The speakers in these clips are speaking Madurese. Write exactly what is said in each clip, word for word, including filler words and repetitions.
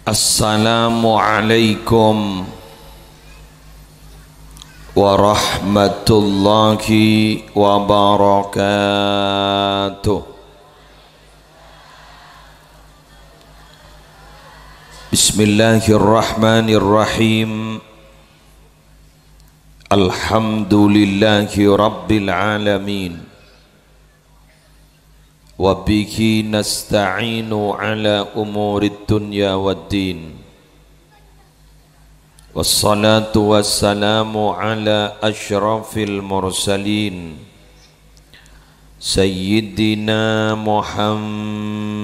Assalamualaikum warahmatullahi wabarakatuh. Bismillahirrahmanirrahim. Alhamdulillahi rabbil alamin. Wa bihi nasta'inu ala umurid dunya waddin. Wassalatu wassalamu ala asyrafil mursalin, Sayyidina Muhammadin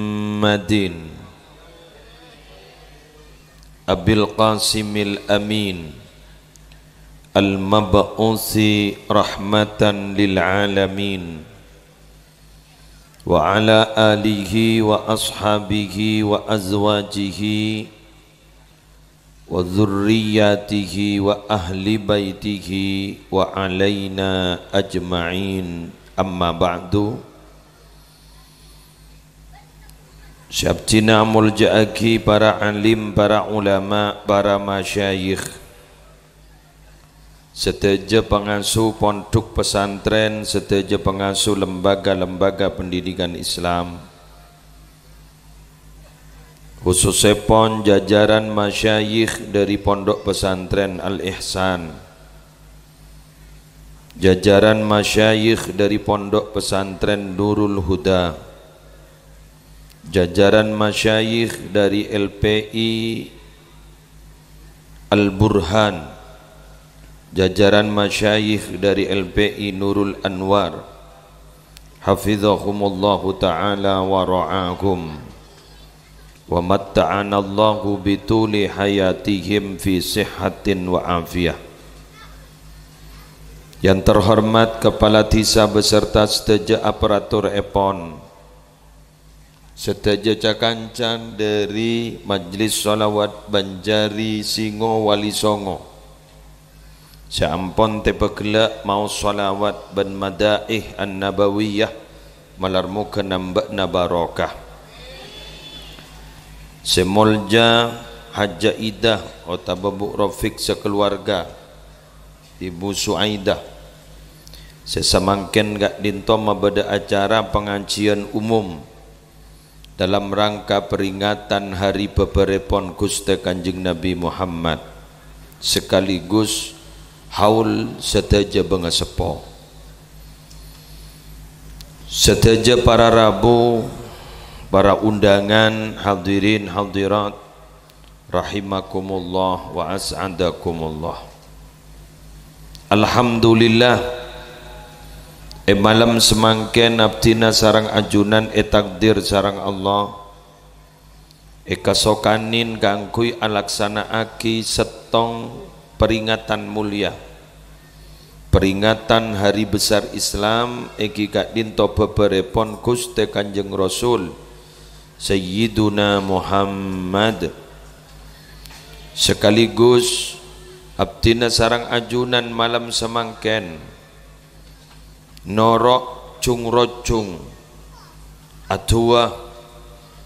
Abil Qasimil Amin, al-mab'usi rahmatan lil alamin, wa ala alihi wa ashabihi wa azwajihi wa dzurriyyatihi wa ahli baitihi wa alaina ajma'in. Amma ba'du. Sè abdhina amolja'aghi para alim, para ulama, para masyayikh. Sadhâjâ pangasuh pondhuk pesantren, sadhâjâ pangasuh lembaga-lembaga pendidikan Islam, khususèpon jajaran masyayikh dâri Pondok Pesantren Al-Ihsan, jajaran masyayikh dâri Pondok Pesantren Nurul Huda, jajaran masyayikh dâri L P I Al-Burhan, jajaran masyayikh dâri L P I Nurul Anwar, hafizahumullahu ta'ala wa ra'ahum, wa matta'anallahu bituli hayatihim fi sihhatin wa afiyah. Yang terhormat Kepala Desa beserta sadhâjâ aparaturèpon, sadhâjâ ca-kanca dâri Majlis Shalawat Banjari Singo Wali Songo sè ampon teppa ghellâ' maos shalawat bân madaih an-nabawiyah, malar moghâ nambâ'âna barokah. Sè molja Hajjah Idah otabâ Bu' Rafiq sakalowarga, Ibu Suaidah, sè samangkèn ka'dinto mabâdâ acara pangajiân umum dalam rangka peringatan hari bhâbhârèpon Ghustè Kanjeng Nabi Muhammad, sekaligus haul sadhâjâ bângaseppo. Sadhâjâ para rabu, para undangan, hadirin hadirat, rahimakumullah wa as'adakumullah. Alhamdulillah, è malem samangkèn abdhina sareng ajunan ètakdir sareng Allah, èkasokanè kaangghuy alaksana'aghi sèttong peringatan molja, peringatan hari besar Islam èngghi ka'dinto bhâbhârèpon Ghustè Kanjeng Rasul, Sayyiduna Muhammad. Sekaligus abdhina sareng ajunan malem samangkèn noro' jung-rojung adu'a,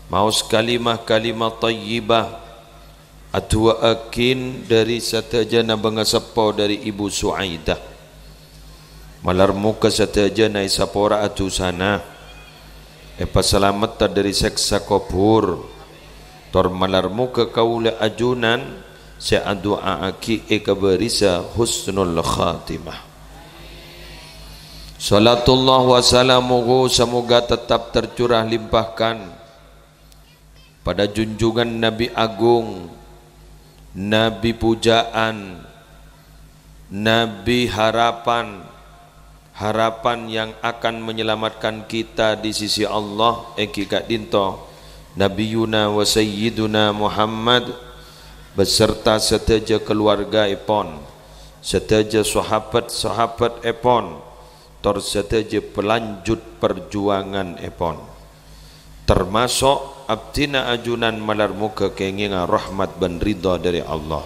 maos kalimah-kalimah thayyibah, adu'aaghin dâri sadhâjâna bângaseppo dâri Ibu Suaidah. Malar moghâ sadhâjâna èsapora adusana, èpasalametta dâri sèksa kobhur, tor malar moghâ kaulâ ajunan sè adu'aaghi èkabârisa husnul khatimah. Shalatullah wa salamuhu semoga tetap tercurah limpahkan pada junjungan Nabi Agung, Nabi pujaan, Nabi harapan, harapan yang akan menyelamatkan kita di sisi Allah, èngghi ka'dinto Nabiyuna wa Sayyiduna Muhammad beserta sadhâjâ kaluwargaèpon, sadhâjâ sahabat-sahabatèpon, tor sadhâjâ palanjut parjuwanganèpon. Tamaso' abdhina ajunan malar moghâ kèngènga rahmat bân ridha dâri Allah.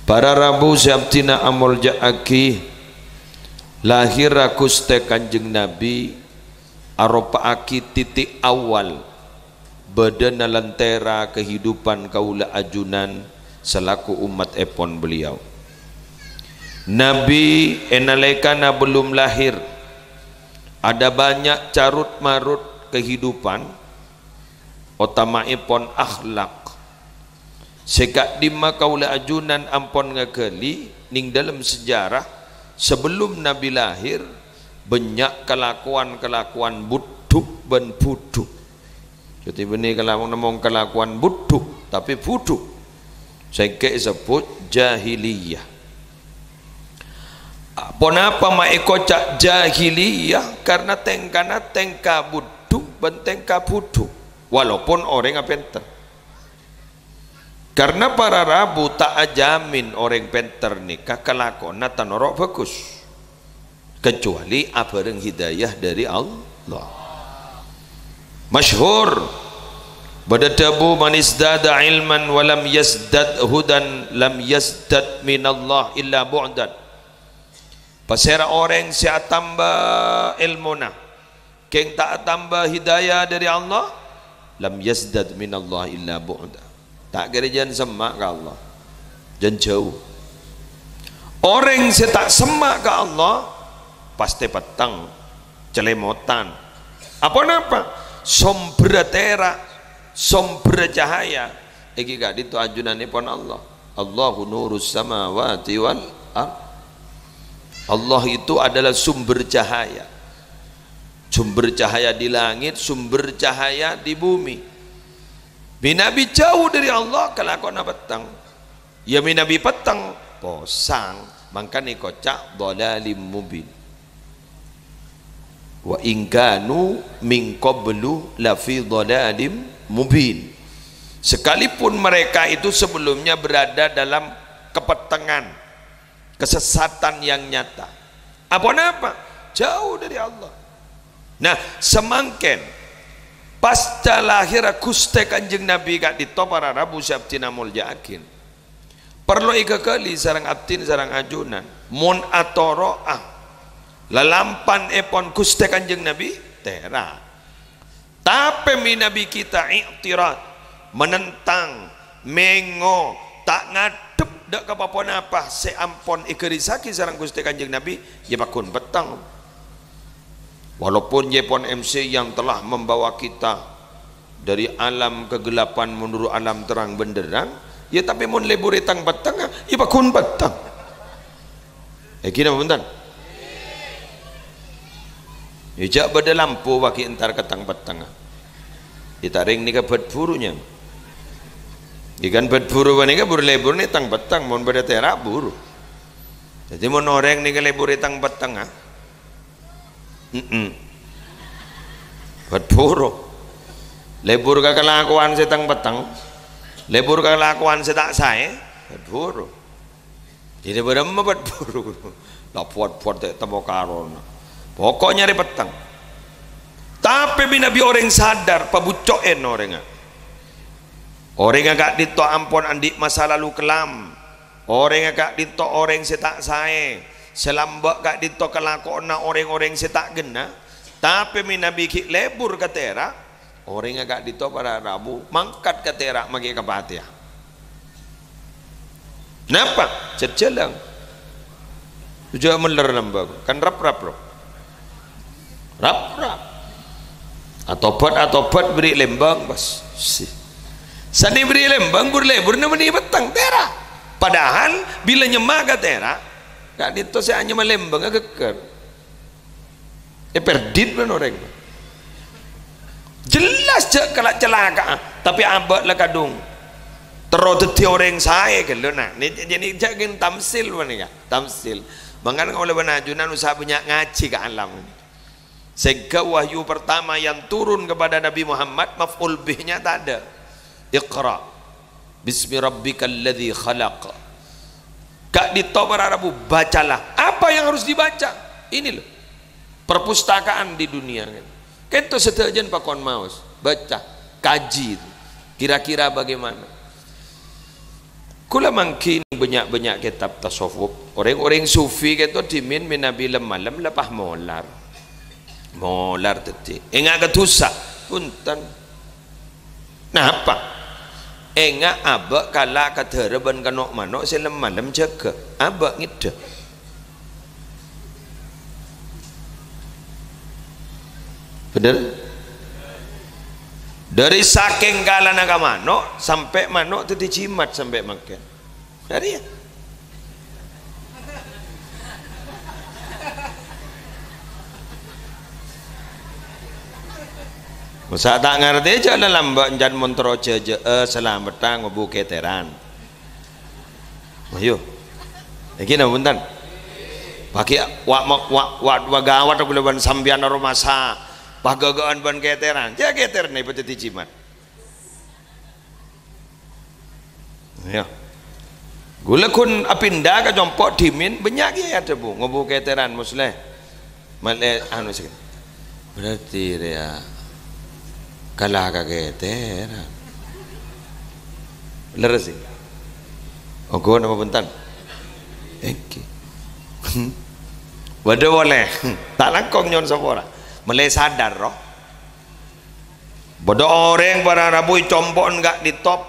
Para rabu sè abdhina amolja'aghi, lahèrra Ghustè Kanjeng Nabi aropa'aghi titik awal bâdâna lan tèra kehidupan kaulâ ajunan selaku umat èpon beliau. Nabi è nalèkana bellum lahir, ada banyak carut-marut kehidupan, otama'èpon akhlak. Sè ka'dimma kaulâ ajunan ampon ngaghâli nèng dâlem sejarah, sebelum Nabi lahir, bânnya' kalakowan-kalakowan budhu bân budhu. Dhâddhi bânnè kalakowan, nemmo kalakowan budhu, tapè budhu. Sèngkè' èsebbhut jahiliyah. Ponapa ma' èkoca' jahiliyah? Karna tèngkana tèngka budhu bân tèngka budhu, walaupun orèngnga pènter. Karna para rabu ta' ajamin orèng pènter nèka kalakowanna ta' noro' bhâghus, kecuali abhâreng hidayah dâri Allah. Masyhur, bâdâ dhâbu, "Man izdada ilman wa lam yazdad hudan, lam yazdad minallah illa bu'dan." Pasèra orèng sè atamba èlmona, kèng ta' atamba hidayah dâri Allah, "lam yazdad minallah illa bu'da." Ta' kèra jân semma' ka Allah, jân jâu. Orèng sè ta' semma' ka Allah, pastè petteng, calèmotan. Aponapa? Sombherra tèra', sombherra cahaya, èngghi ka'dinto ajunanèpon Allah. "Allahu nurus samawati wal ard." Allah itu adalah sumber cahaya. Sumber cahaya di langit, sumber cahaya di bumi. Mènabi jâu dâri Allah, kalakowanna petteng. Iyâ mènabi petteng, posang. Mangkana èkoca' dhalalim mubin. "Wa in kanu min qablu lafi dhalalim mubin." Sekalipun mereka itu sebelumnya berada dalam kepettengan, kesesatan yang nyata. Aponapa? Jâu dâri Allah. Nah, samangkèn pasca lahèrra Ghustè Kanjeng Nabi ka'dinto para rabu sè abdhina molja'aghi, parlo ègaghâli sareng abdhina sareng ajunan, mon atoro'a lalampanèpon Ghustè Kanjeng Nabi, tèra'. Tapè mènabi kita i'tirad, menentang, mèngo, ta' ngadhep dâ' ka pa-ponapa sè ampon èghârisaghi sareng Ghustè Kanjeng Nabi, iyâ pagghun petteng. Walaupun iyâ pon M C yang telah membawa kita dari alam kegelapan menuju alam terang benderang, iyâ tapè mon lebur è tang pettengnga, iyâ pagghun petteng. Èngghi napa bhunten? Iyâ, jhâ' bâdâ lampu paghi' entar ka tang pettengnga. Iyâ, ta' rèng nèka bât buru, nyang. Iyâ kan bât buru panèka buru lebur nè tang petteng, mon bâdâ tèra' buru. Dhâddhi, mon orèng nèka lebur è tang pettengnga, mm-mm, bât buru. Lebur ka kalakowan sè tang petteng, lebur ka kalakowan sè ta' saè, bât buru. Dhina bârâmma bât buru. La buwat-buwat ta' temmo karona. Pokok nyarè petteng. Tapè mènabi orèng sadar, pabhucco'èn orèngnga. Orèngnga ka'dinto ampon andi' masa lalu kelam. Orèngnga ka'dinto orèng sè ta' saè. Sè lambâ' ka'dinto kalakowanna orèng-orèng sè ta' ghenna. Tapè mènabi ghi' lebur ka tèra', orèngnga ka'dinto para rabu mangkat ka tèra' maghi' kapatèyan. Napa? Jhâjhâlâng. Jhâ' mellèr lambâng. Kan rap-rap, ro. Rap-rap. Atobat, atobat, bherri' lambâng, pas. Si. Sanè bherri' lambâng, bur-lebur nèmènè petteng, tèra'. Padahal, bilâ nyemma ka tèra', ka'dinto sè anyemma lambângnga ghâggâr. Èpèrdit bân orèng. Jelas jhâ' kala-, calaka'a, tapè abâ' la kadhung terro dhâddhi orèng saè ghâllu. Nah, nè-, jhâ' nè-, jhâ' ghi' tamsil panèka, tamsil. Mangkana kaulâ bân ajunan usaha bânnya' ngajhi ka alam. Sehingga wahyu pertama yang turun kepada Nabi Muhammad, maf'ul bih-nya tak ada. Iqra. Bismi rabbikal ladzi khalaq. Ka'dinto para rabu, bacalah. Apa yang harus dibaca? Ini loh. Perpustakaan di dunia. Kento sadhâjâna pakon maos, baca, kaji. Kira-kira bagaimana? Kaulâ mangghi bânnya'-bânnya' kètab tasawuf. Orèng-orèng sufi kento dhimèn mènabi lem-malem la pas molar. Molar dhâddhi. Enga' ka dhusa. Bhunten. Napa? Enga' abâ' kala ka dârâ bân kano' mano' sè lem-malem jâgâ. Abâ' ngèddhâ. Bhender? Dhâri sakèng kalana ka mano', sampè' mano' dhâddhi jimat sampè' mangkèn. Arèya. Masa' ta' ngartè, jhâ' lalamba' encan mon terro jhâjhâ'â, salameddhâ, ngobu kètèran. Ayo. Èngghi napa bhunten? Paghi' wa', wa', wa', wa' ghâbây kaulâ bân sampèyan aromasa paghâghâ'ân bân kètèran. Jhâ' kètèranna èpadhâddhi jimat. Iyâ. Ghulâ ghun apinda ka compo' dhimèn, bânnya' kèya adhâbu, ngobu kètèran, Musleh. Malè, anu, sè-, berarti rèya kala ka kètèran. Lerres, sih? Ongghu napa bhunten? Èngghi. Bâdâ polè. Ta' langkong nyo'on sapora. Malè sadar, roh. Bâdâ orèng para rabu ècompo'an ka'dinto,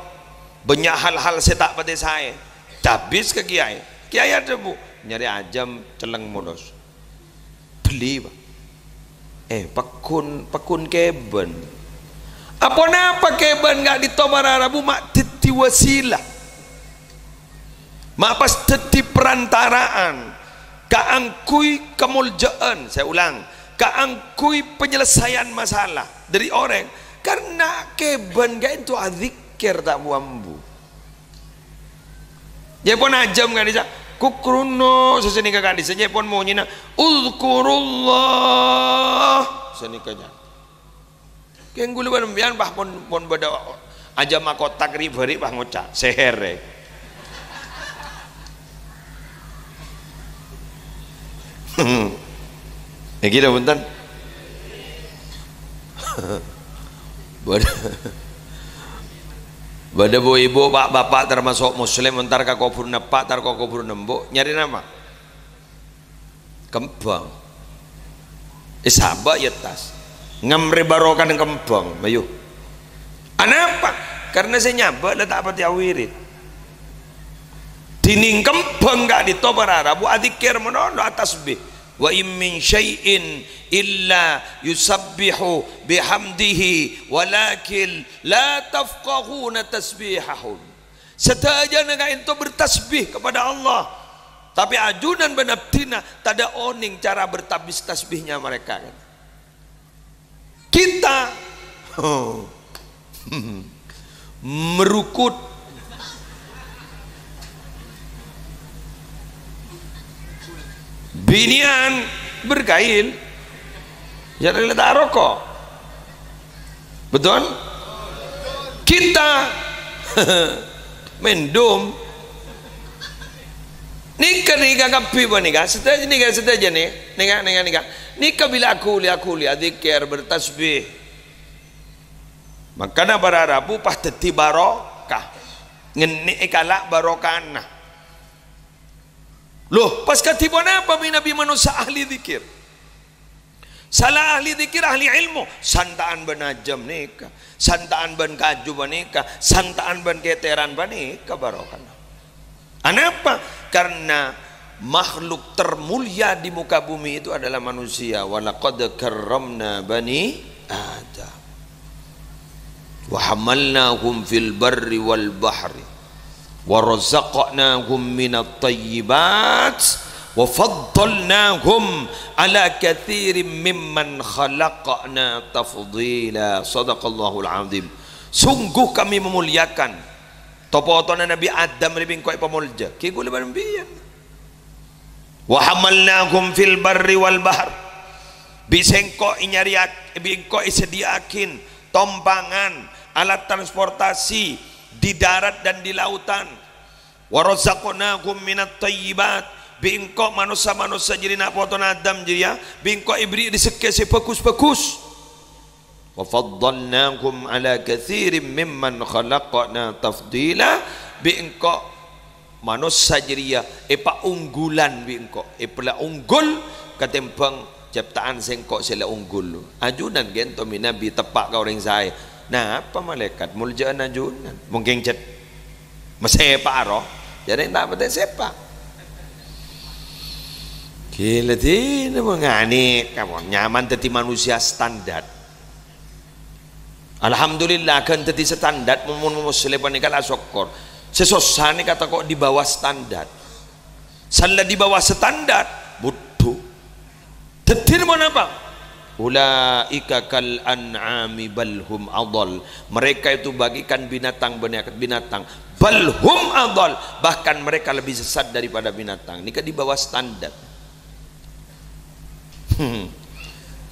bânnya' hal-hal sè ta' patè saè. Dhâbis ka kèyaè. Kèyaè adhâbu, "Nyarè ajâm cellèng molos." Bellè, Pa'. Eh, pagghun, pagghun kèbân. Aponapa kèbân ka'dinto para rabu ma' dhâddhi wasilah? Ma' pas dhâddhi perantaraan kaangghuy kamoljâ'ân, saya ulang, kaangghuy penyelesaian masalah dhâri orèng, karna kèbân ka'dinto adzikkèr ta' bu-ambu. Jhâ' pon ajâm ka'dissa', kukrunno, sè sanèka ka'dissa', jhâ' pon monyèna, "Udzkurullah," sanèka jhâ'. Kèng ghulâ bân sampèyan, bah, pon, pon bâdâ ajâm makotak ri'-bâri', bah, ngoca', "Sèhèr, è." Èngghi, bhunten? Bâdâ, bâdâ bu-ibu, pa'-bapa', tamaso' Muslim, entar ka kobhurânna eppa', entar ka kobhurânna embu', nyarè napa? Kembhâng. Èsabâ' è attas. Ngamrè barokana kembhâng, mayu. Anapa? Karna sè nyabâ' la ta' patè awirid. Dhinèng kembhâng ka'dinto para rabu adzikkèr manono atasbih. "Wa in min syai'in illa yusabbihu bihamdihi walakin la tafqahuna tasbihahum." Sadhâjâna ka'dinto bertasbih kepada Allah, tapè ajunan bân abdhina tadâ' onèng cara bertabis-, tasbihnya mereka. Kita merukut. Binèyan berkail. Jhâ' rèla ta' aroko'. Betul? Kita mendum. Nèka, nèka kabbhi panèka, sadhâjâ nèka, sadhâjâ nè-, nèka, nèka, nèka. Nèka bilâ aghuli-aghuli, adzikir, bertasbih. Mangkana para rabu pas dhâddhi barokah. Ngennè'è kala' barokana. Loh, pas kadhi ponapa manabi manossa ahli dzikir? Sala ahli dzikir, ahli ilmu, santa'an bân ajâm nèka, santa'an bân kaju panèka, santa'an bân kètèran panèka barokana. Anapa? Karena makhluk termulia di muka bumi itu adalah manusia. "Wa laqad karramna bani Adam." "Wa hamalnahum fil barri wal bahri, wa razaqnahum minat thayyibat, wa faddalnahum ala katsirin mimman khalaqna tafdila." Shadaqallahul azim. Sungguh Kami memuliakan to-potona Nabi Adam rè bi' engko' èpamoljâ. Ghi' ghulâ bân sampèyan. "Wa hamalnahum fil barri wal bahr." Bi' sèngko' ènyarèya-, bi' engko' èsadhiyâ'aghin tompangan, alat transportasi di darat dan di lautan. "Wa razaqnahum minat thayyibat." Bi' engko' manossa-manossa jârèya, na' potona Adam jârèya, bi' engko' èberri' rejekkè sè bhâghus-bhâghus. "Wa faddalnahum ala katsirin mimman khalaqna tafdila." Bi' engko' manossa jârèya èpaunggulan bi' engko', èpala unggul katèmbhâng cipta'an sèngko' sè la unggul. Ajunan ghânto manabi teppa' ka orèng saè. Napa malaèkat? Molja'an ajunan. Mungkin cet masèpa' aro. Jârèya ta' patè sèpa'. Ghilâ dinah mangani, kamu nyaman dhâddhi manusia standar. Alhamdulillah, ghân dhâddhi standar, mon, mon Muslim panèka la sokkor. Sè sossa nèka tako' di bawah standar. Sè la di bawah standar, budhu. Dhâddhi mon apa? "Ulaika kal an'ami bal hum adhal." Mereka itu bagaikan binatang, binatang. "Bal hum adhal." Bahkan mereka lebih sesat daripada binatang. Nèka di bawah standar.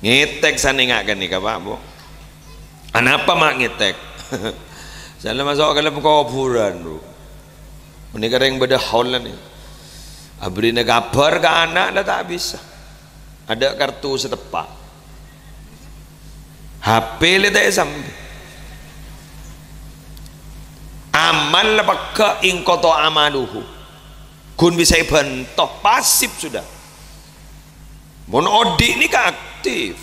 Ngètèk sanènga' ghânèka, Pak, Bu. Anapa ma' ngètèk? Sala maso' ka dâlem kobhurân, Bu. Panèka rèng bâdâ haul nè. Abherri'na kabhâr ka ana' la ta' bisa. Adâ' kartu sè teppa'. H P la ta' èsambhung. Amal la pegghâ' inqata amaluhu. Ghun bisa èbhânto, pasif sudah. Mon odi' nèka aktif.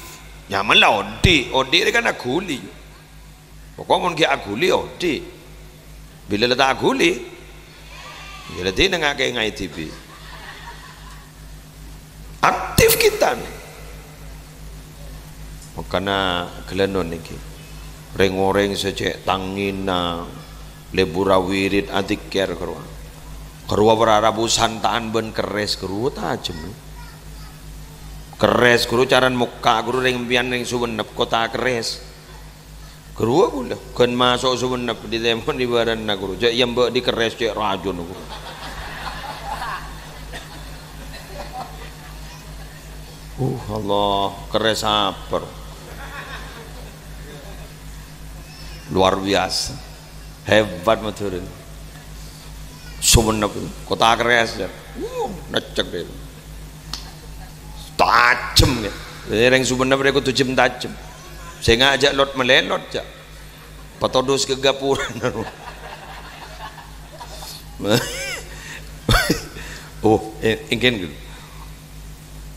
Nyaman la odi', odi' nèka kan aghuli. Pokok mon ghi' aghuli, odi'. Bilâ la ta' aghuli, ya la dinah ngakè ngaè dhibi'. Aktif kita nè. Makana ghâlânon nèkè. Rèng-orèng sè cè' tangèna, lebur awirid, adzikir, ghâruwa. Ghâruwa para rabu santa'an bân kerrès, ghâruwa tajem. Kerrès, ghâruwa caran mokka', ghâruwa rèng empiyan rèng Sumenep, kottha kerrès. Ghâruwa ghulâ, ghân maso' Sumenep, di tèmon di bârâna ghâruwa. Jâ' èyambâ' di kerrès cè' rajun ghâruwa. Uh, Allah, kerrès apa? Luar biasa. Hebat Madhurâ. Sumenep, kottha kerrès, jâ'. Uh, neccèk dâ'. Tajem, ya. Jadi, rèng Sumenep rè kodhu jem-tajem. Sènga' jâ' lot-malèlot, jâ'. Patodus ka ghâpura. Oh, e-, èngkèn, gitu.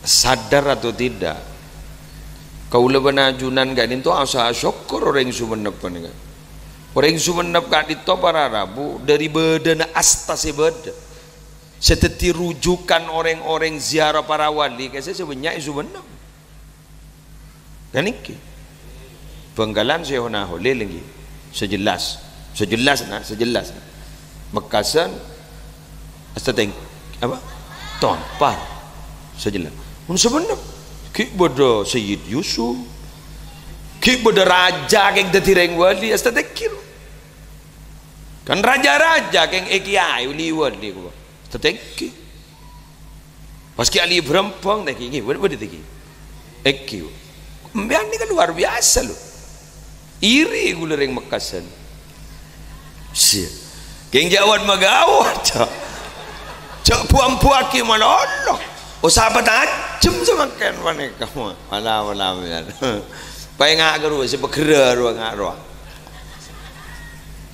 Sadar atau tidak, kaulâ bân ajunan ka'dinto asa sokkor orèng Sumenep panèka. Orèng Sumenep ka'dinto para rabu dâri bâdâna asta sè bâdâ. Sè dhâddhi rujukan orèng-orèng ziarah para wali, kèsè sè bânnya' è Sumenep. Kan ènggi. Bhângkalan Syekhona Kholil ènggi. Sè jelas. Sè jelas, nah, sè jelas, nah. Mekkasân, Asteteng-, apa? Tompar. Sè jelas. Mon Sumenep, ghi' bâdâ Sayyid Yusuf. Ghi' bâdâ raja kèng dhâddhi rèng wali, asteteng ghi' ro. Kan raja-raja kèng è kèyaè wali-wali, kok. Asteteng ghi'. Pas Kè Ali Brembong, ta' ghi', ghi', bâdâ, bâdâ ta' ghi'? Ènggi. Empèyan nèka luar biasa, lho. Iri ghulâ rèng Mekkasân. Sè. Kèng jâ' wat-magawat, jâ'. Jâ' bu-ambuwâghi malolo. Osa patajem samangkèn panèka. Mala-mala, empèyan. Paènga' ka rowa, sè pagherrâ rowa, nga' rowa.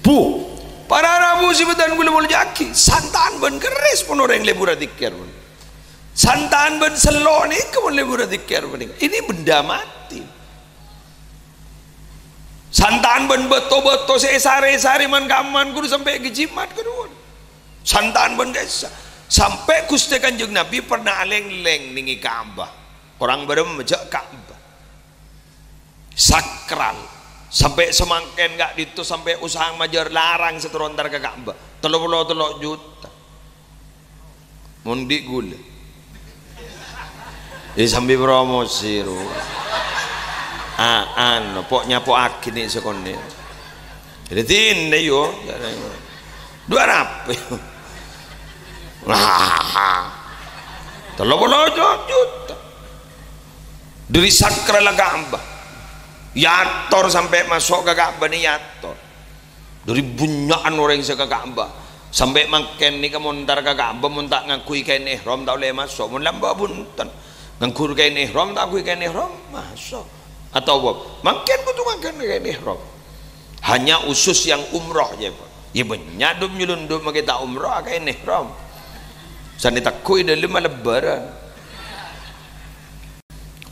Bu, para rabu sè bâdhân ghulâ molja'aghi, santa'an bân kerrès mon orèng lebur adzikir, mon. Santa'an bân sello' nèka mon lebur adzikir panèka. Ini benda mati. Santa'an bân bâto-bâto sè èsarè-sarè man-kamman ghuru sampè' ka jimat ghâruwa. Santa'an bân ka'issa'. Sampè' Ghustè Kanjeng Nabi pernah alèng-lèng nèngè Ka'bah. Korang bârâmma jâ' Ka'bah. Sakral. Sampè' samangkèn ka'dinto sampè' osa majâr larang sè terro entar ka Ka'bah. Tello polo tello' juta. Mon dhi' ghulâ. È, sambi promosi, ro. A, anu, po'-nyapo'aghi nè' sakonè'. Dhâddhi, iyâ, iyâ. Dua ratus. Tello polo juta. Dhâri sakral Ka'bah. Èyator sampè' maso' ka Ka'bah nè' èyator. Dhâri bânnya'an orèng sè ka Ka'bah. Sampè' mangkèn nèka mon entar ka Ka'bah, mon ta' ngangghuy kaèn ihram, ta' ollè maso'. Mon lambâ' bhunten. Ngangghuy kaèn ihram, ta' ngangghuy kaèn ihram, maso'. Atawa mangkèn kodhu mangkèn kaèn ihram. Hanya khusus yang umroh, jâ', Pak. Iyâ, bânnya' dum-nyelundup makè ta' umroh, kaèn ihram. Sanè tegghu' è dâlem alèbârân.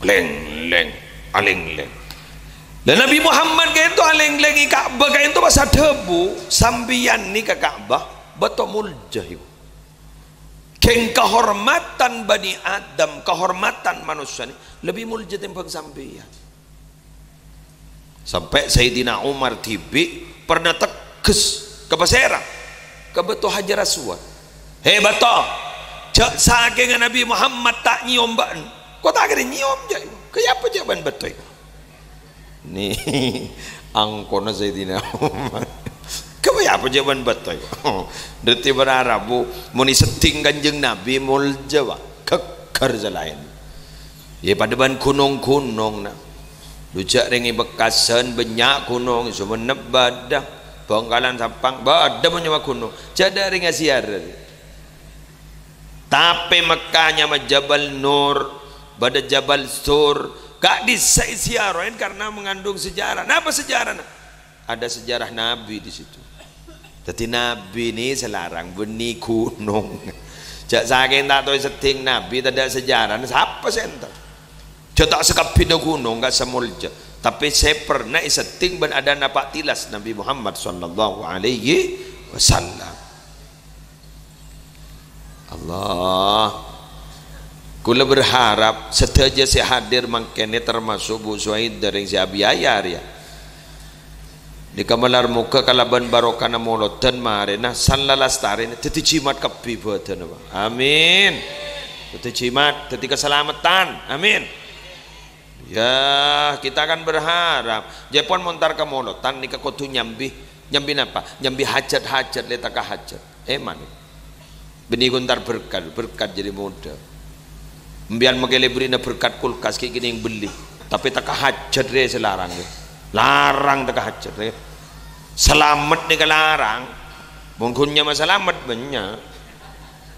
Lèng-lèng, alèng-lèng. Dan Nabi Muhammad ka'dinto alèng-lèngè Ka'bah, ka'dinto pas adhâbu, "Sampèyan nèka Ka'bah, bâto molja, Ibu. Ghing kahormadhân Bani Adam, kahormadhân manossa nè lebbi molja tèmbhâng sampèyan." Sampè' Sayyidina Umar dhibi' pernah tegghes ka pasèra, ka bâto Hajar Aswad. "Hè, bâto, jhâ' sakènga Nabi Muhammad ta' nyèyom bâ'na, ko' ta' kèra nyèyom, jhâ'. Kèya apa jhâ' bân bâto, èko?" Nè, angkona Sayyidina Umar. "Kèya apa jhâ' bân bâto, èko?" Dhâddhi berharap, Bu, mon èseddhing Kanjeng Nabi molja, Pak. Ghâgghâr sè laèn. Yâ, padâ bân ghunong-ghunong, na. Dhu jhâ' rèng è Bekkasân bânnya' ghunong, Songennep bâdâ, Bhângkalan Sampang bâdâ, mon nyama ghunong. Jhâ' dâ' rèng aziarah. Tapè Mekkah nyama Jabal Nur, bâdâ Jabal Sur. Ka'dissa' èziarahin karena mengandung sejarah. Napa sejarahna? Ada sejarah Nabi di situ. Dhâddhi Nabi nè sè larang bânnè ghunong. Jhâ' sakèng ta' tao èseddhing Nabi tadâ' sejarahna, sapa sè èntar? Jhâ' ta' sakabbhina ghunong ka'issa' molja, tapè sè pernah èseddhing bân adâ'na Pa' Tilas Nabi Muhammad sallallahu alaihi wasallam. Allah. Kaulâ berharap sadhâjâ sè hadir mangkèn, termasuk Bu Suwaida, rèng sè abiaya rèya. Nèka malar moghâ kalabân barokana molodhân marèna, san lalastarèna dhâddhi jimat kabbhi bhâdhânna, Pak. Amin. Dhâddhi jimat, dhâddhi kasalameddhân. Amin. Ya, kita kan berharap. Jhâ' pon mon entar ka molodhân nèka kodhu nyambi. Nyambi napa? Nyambi hajhât-hajhât, lè taka hajhât. Èman. Bânnè ghun entar berkat, berkat jadi modâ. Empèyan makè lè bherri'na berkat kulkas ghi' kènèng bellè. Tapè taka hajhât rè sè larang, rè. Larang taka hajhât, rè. Salamet nèka larang. Mon ghun nyama salamet bânnya'.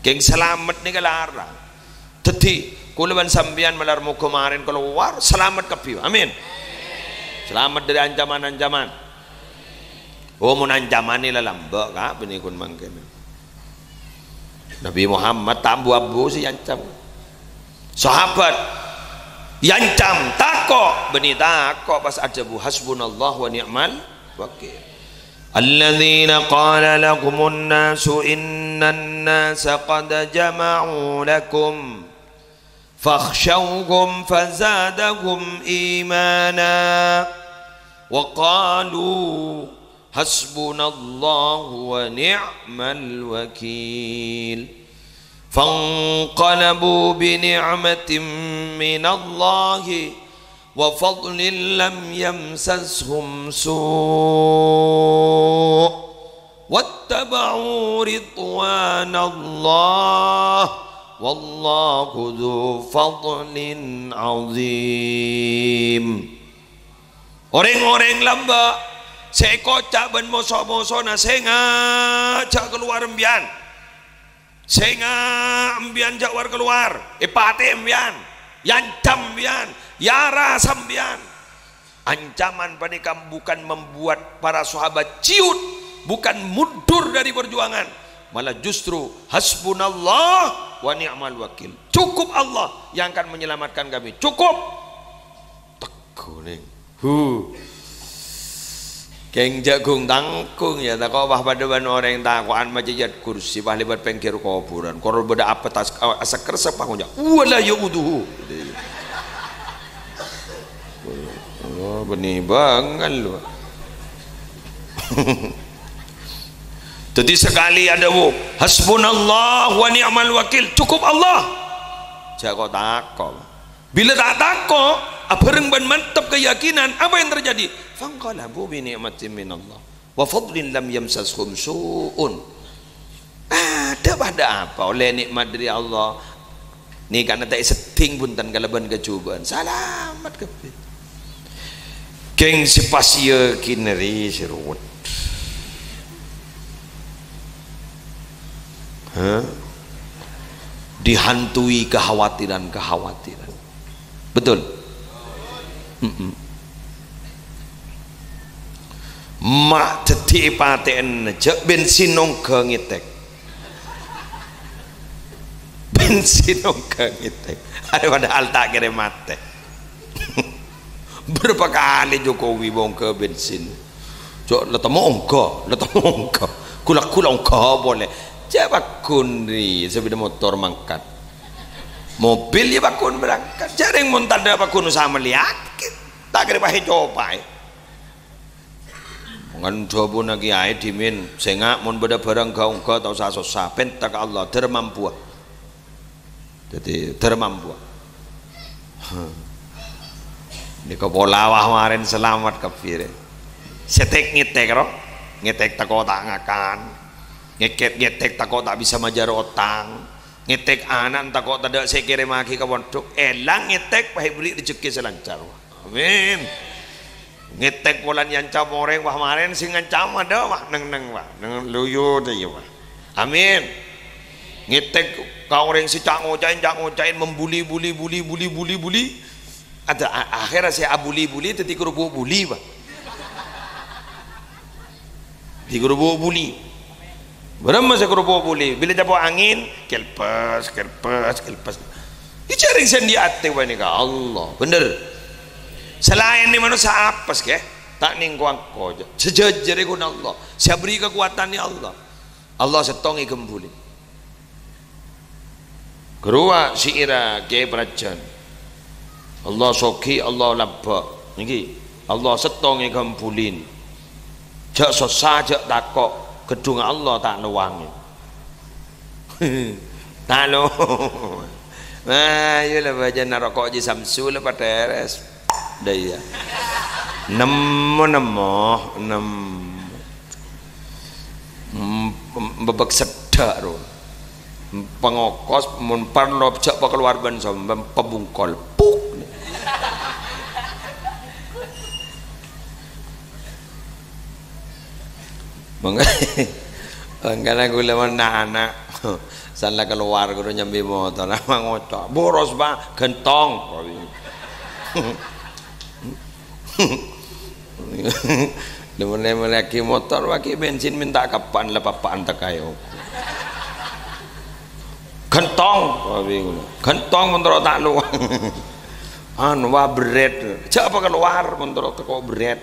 Ghing salamet nèka larang. Dhâddhi, kaulâ bân sampèyan malar moghâ marèn kalowar salamet kabbhi. Amin. Salamet dâri ancaman-ancaman. Oh, mon ancamanna la lambâ', Ka', bânnè ghun mangkèn. Nabi Muhammad ta' ambu-ambu sè èancam. Sahabat èancam, tako', bânnè tako' pas adhâbu, "Hasbunallah wa ni'mal wakil." الذين قال لهم الناس إن الناس قد جمعوا لكم فاخشوهم فزادهم إيمانا وقالوا حسبنا الله ونعم الوكيل. فانقلبوا بنعمة من الله وفضل لم يمسسهم سوء واتبعوا رضوان الله والله ذو فضل عظيم. Orèng-orèng lambâ' sè èkoca' bân moso-mosona, "Sènga' jhâ' kalowar empèyan." Sènga' empèyan jhâ' war-kalowar, èpatè'è empèyan, èancam empèyan, èarasa empèyan. Ancaman panèka bukan membuat para sahabat ciut, bukan mundur dari perjuangan, malah justru hasbunallah wa ni'mal wakil. Cukup Allah yang akan menyelamatkan kami. Cukup. Tegghu, nèng. Hu. Kèng jhâ' ghung-tangghung, yâ, tako' pas padâ bân orèng tako'an maca ayat kursi, pas lèbât pèngghir kobhurân. Kor bâdâ apa tas, a-, asekkersep, pas ngonca', "Wa la ya'uduhu." Oh, bânnè bângal, lho. Dhâddhi sakalè adhâbu, "Hasbunallah wa ni'mal wakil." Cukup Allah. Jhâ' ko'-tako'. Bilâ ta' tako', abhâreng bân mantep kayakinan, apa yang terjadi? "Fanqalabu bi ni'matin minallah wa fadlin lam yamsashum su'un." Adâ' padâ apa ollè nè'mat dâri Allah. Nèkana ta' èseddhing bhunten kalabân kajhubâ'ân. Salamet kabbhi. Kèng sè pas yakin rè sè ruwet. Hah? Dihantui kekhawatiran-kekhawatiran. Betul? Mm-mm. Ma' dhâddhi èpatè'ana, jhâ' bensin ongghâ ngètèk. Bensin ongghâ ngètèk. Arè padahal ta' kèra matè. Bârâmpa kalè Jokowi bâ' ongghâ bensin? Jhâ' la temmo ongghâ, la temmo ongghâ. Ghulâ-ghulâ ongghâ polè. Jhâ' pagghun rèya sepeda motor mangkat. Mobil yâ pagghun berangkat. Jhâ' rèng mon tadâ' pagghun osa mellèyaghi. Ta' kèra pahè copaè. Mon dhâbuna kèyaè dhimèn, sènga' mon bâdâ bhârâng ghâ-ongghâ ta' osa sossa, pènta ka Allah, dâr mampuwâ. Dhâddhi, dâr mampuwâ. Nèka pola wah marèn salamet kabbhi, rè. Sètek-ngètek, ro. Ngètek tako' ta' ngakan. Ngèket-ngètek tako' ta' bisa majâr otang. Ngètek ana' tako' tadâ' sè èkèrèmmaghi ka pondhuk. Èlang ngètek, pas èberri' rejhekkè sè lancar. Amin. Ngètek polana èancam orèng, wah, marèn sè ngancam adâ', wah, neng-neng, wah, neng-, loyo, dâ, iyâ, wah. Amin. Ngètek ka orèng sè ca'-ngoca'è, ca'-ngoca'è, membuli, buli, buli, buli, buli, buli. Ada, a-, akhèrra sè abuli-buli dhâddhi kerupuk buli, wah. Di kerupuk buli. Bârâmma sè kerupuk buli? Bilâ capo' angèn, kelpes, kelpes, kelpes. Jhâ' rèng sè andi' atè panèka Allah. Bhender. Salaènna manossa apes, ghi. Ta' nèng ko-angko, jhâ'. Sajhâjhârrâ ghun Allah. Sè aberri' kakowadhân Allah. Allah sèttong èghembuli. Ghâruwa syi'irra Kèyaè Parajân. Allah soghi, Allah lambâ'. Nèkè, Allah sèttong èghembulin. Jhâ' sossa, jhâ' tako'. Ghedhungnga Allah ta' lowangè. Ta' lo-, Ayo la bâjâna roko' Ji Samsu la patèrès. Dâ iyâ. Nemmo, nemmo, nemmo. Em-, em-, bebek seddhâ' ro. Pangokos mon parlo jhâ' pakalowar bân sombhem, pabungkol. Puk. Mangka-, mangkana ghulâ mon na'-ana', san la kalowar ghuru nyambi motor, ma' ngoca', "Boros, Pa', ghentong." Lè mon-, lè mon lagi motor, lagi bensin mènta kapan, la papa'an tekaè oku. "Ghentong," ghentong mon terro ta' lowang. Anu, wah, bret. Jhâ' pakalowar mon terro tako' bret.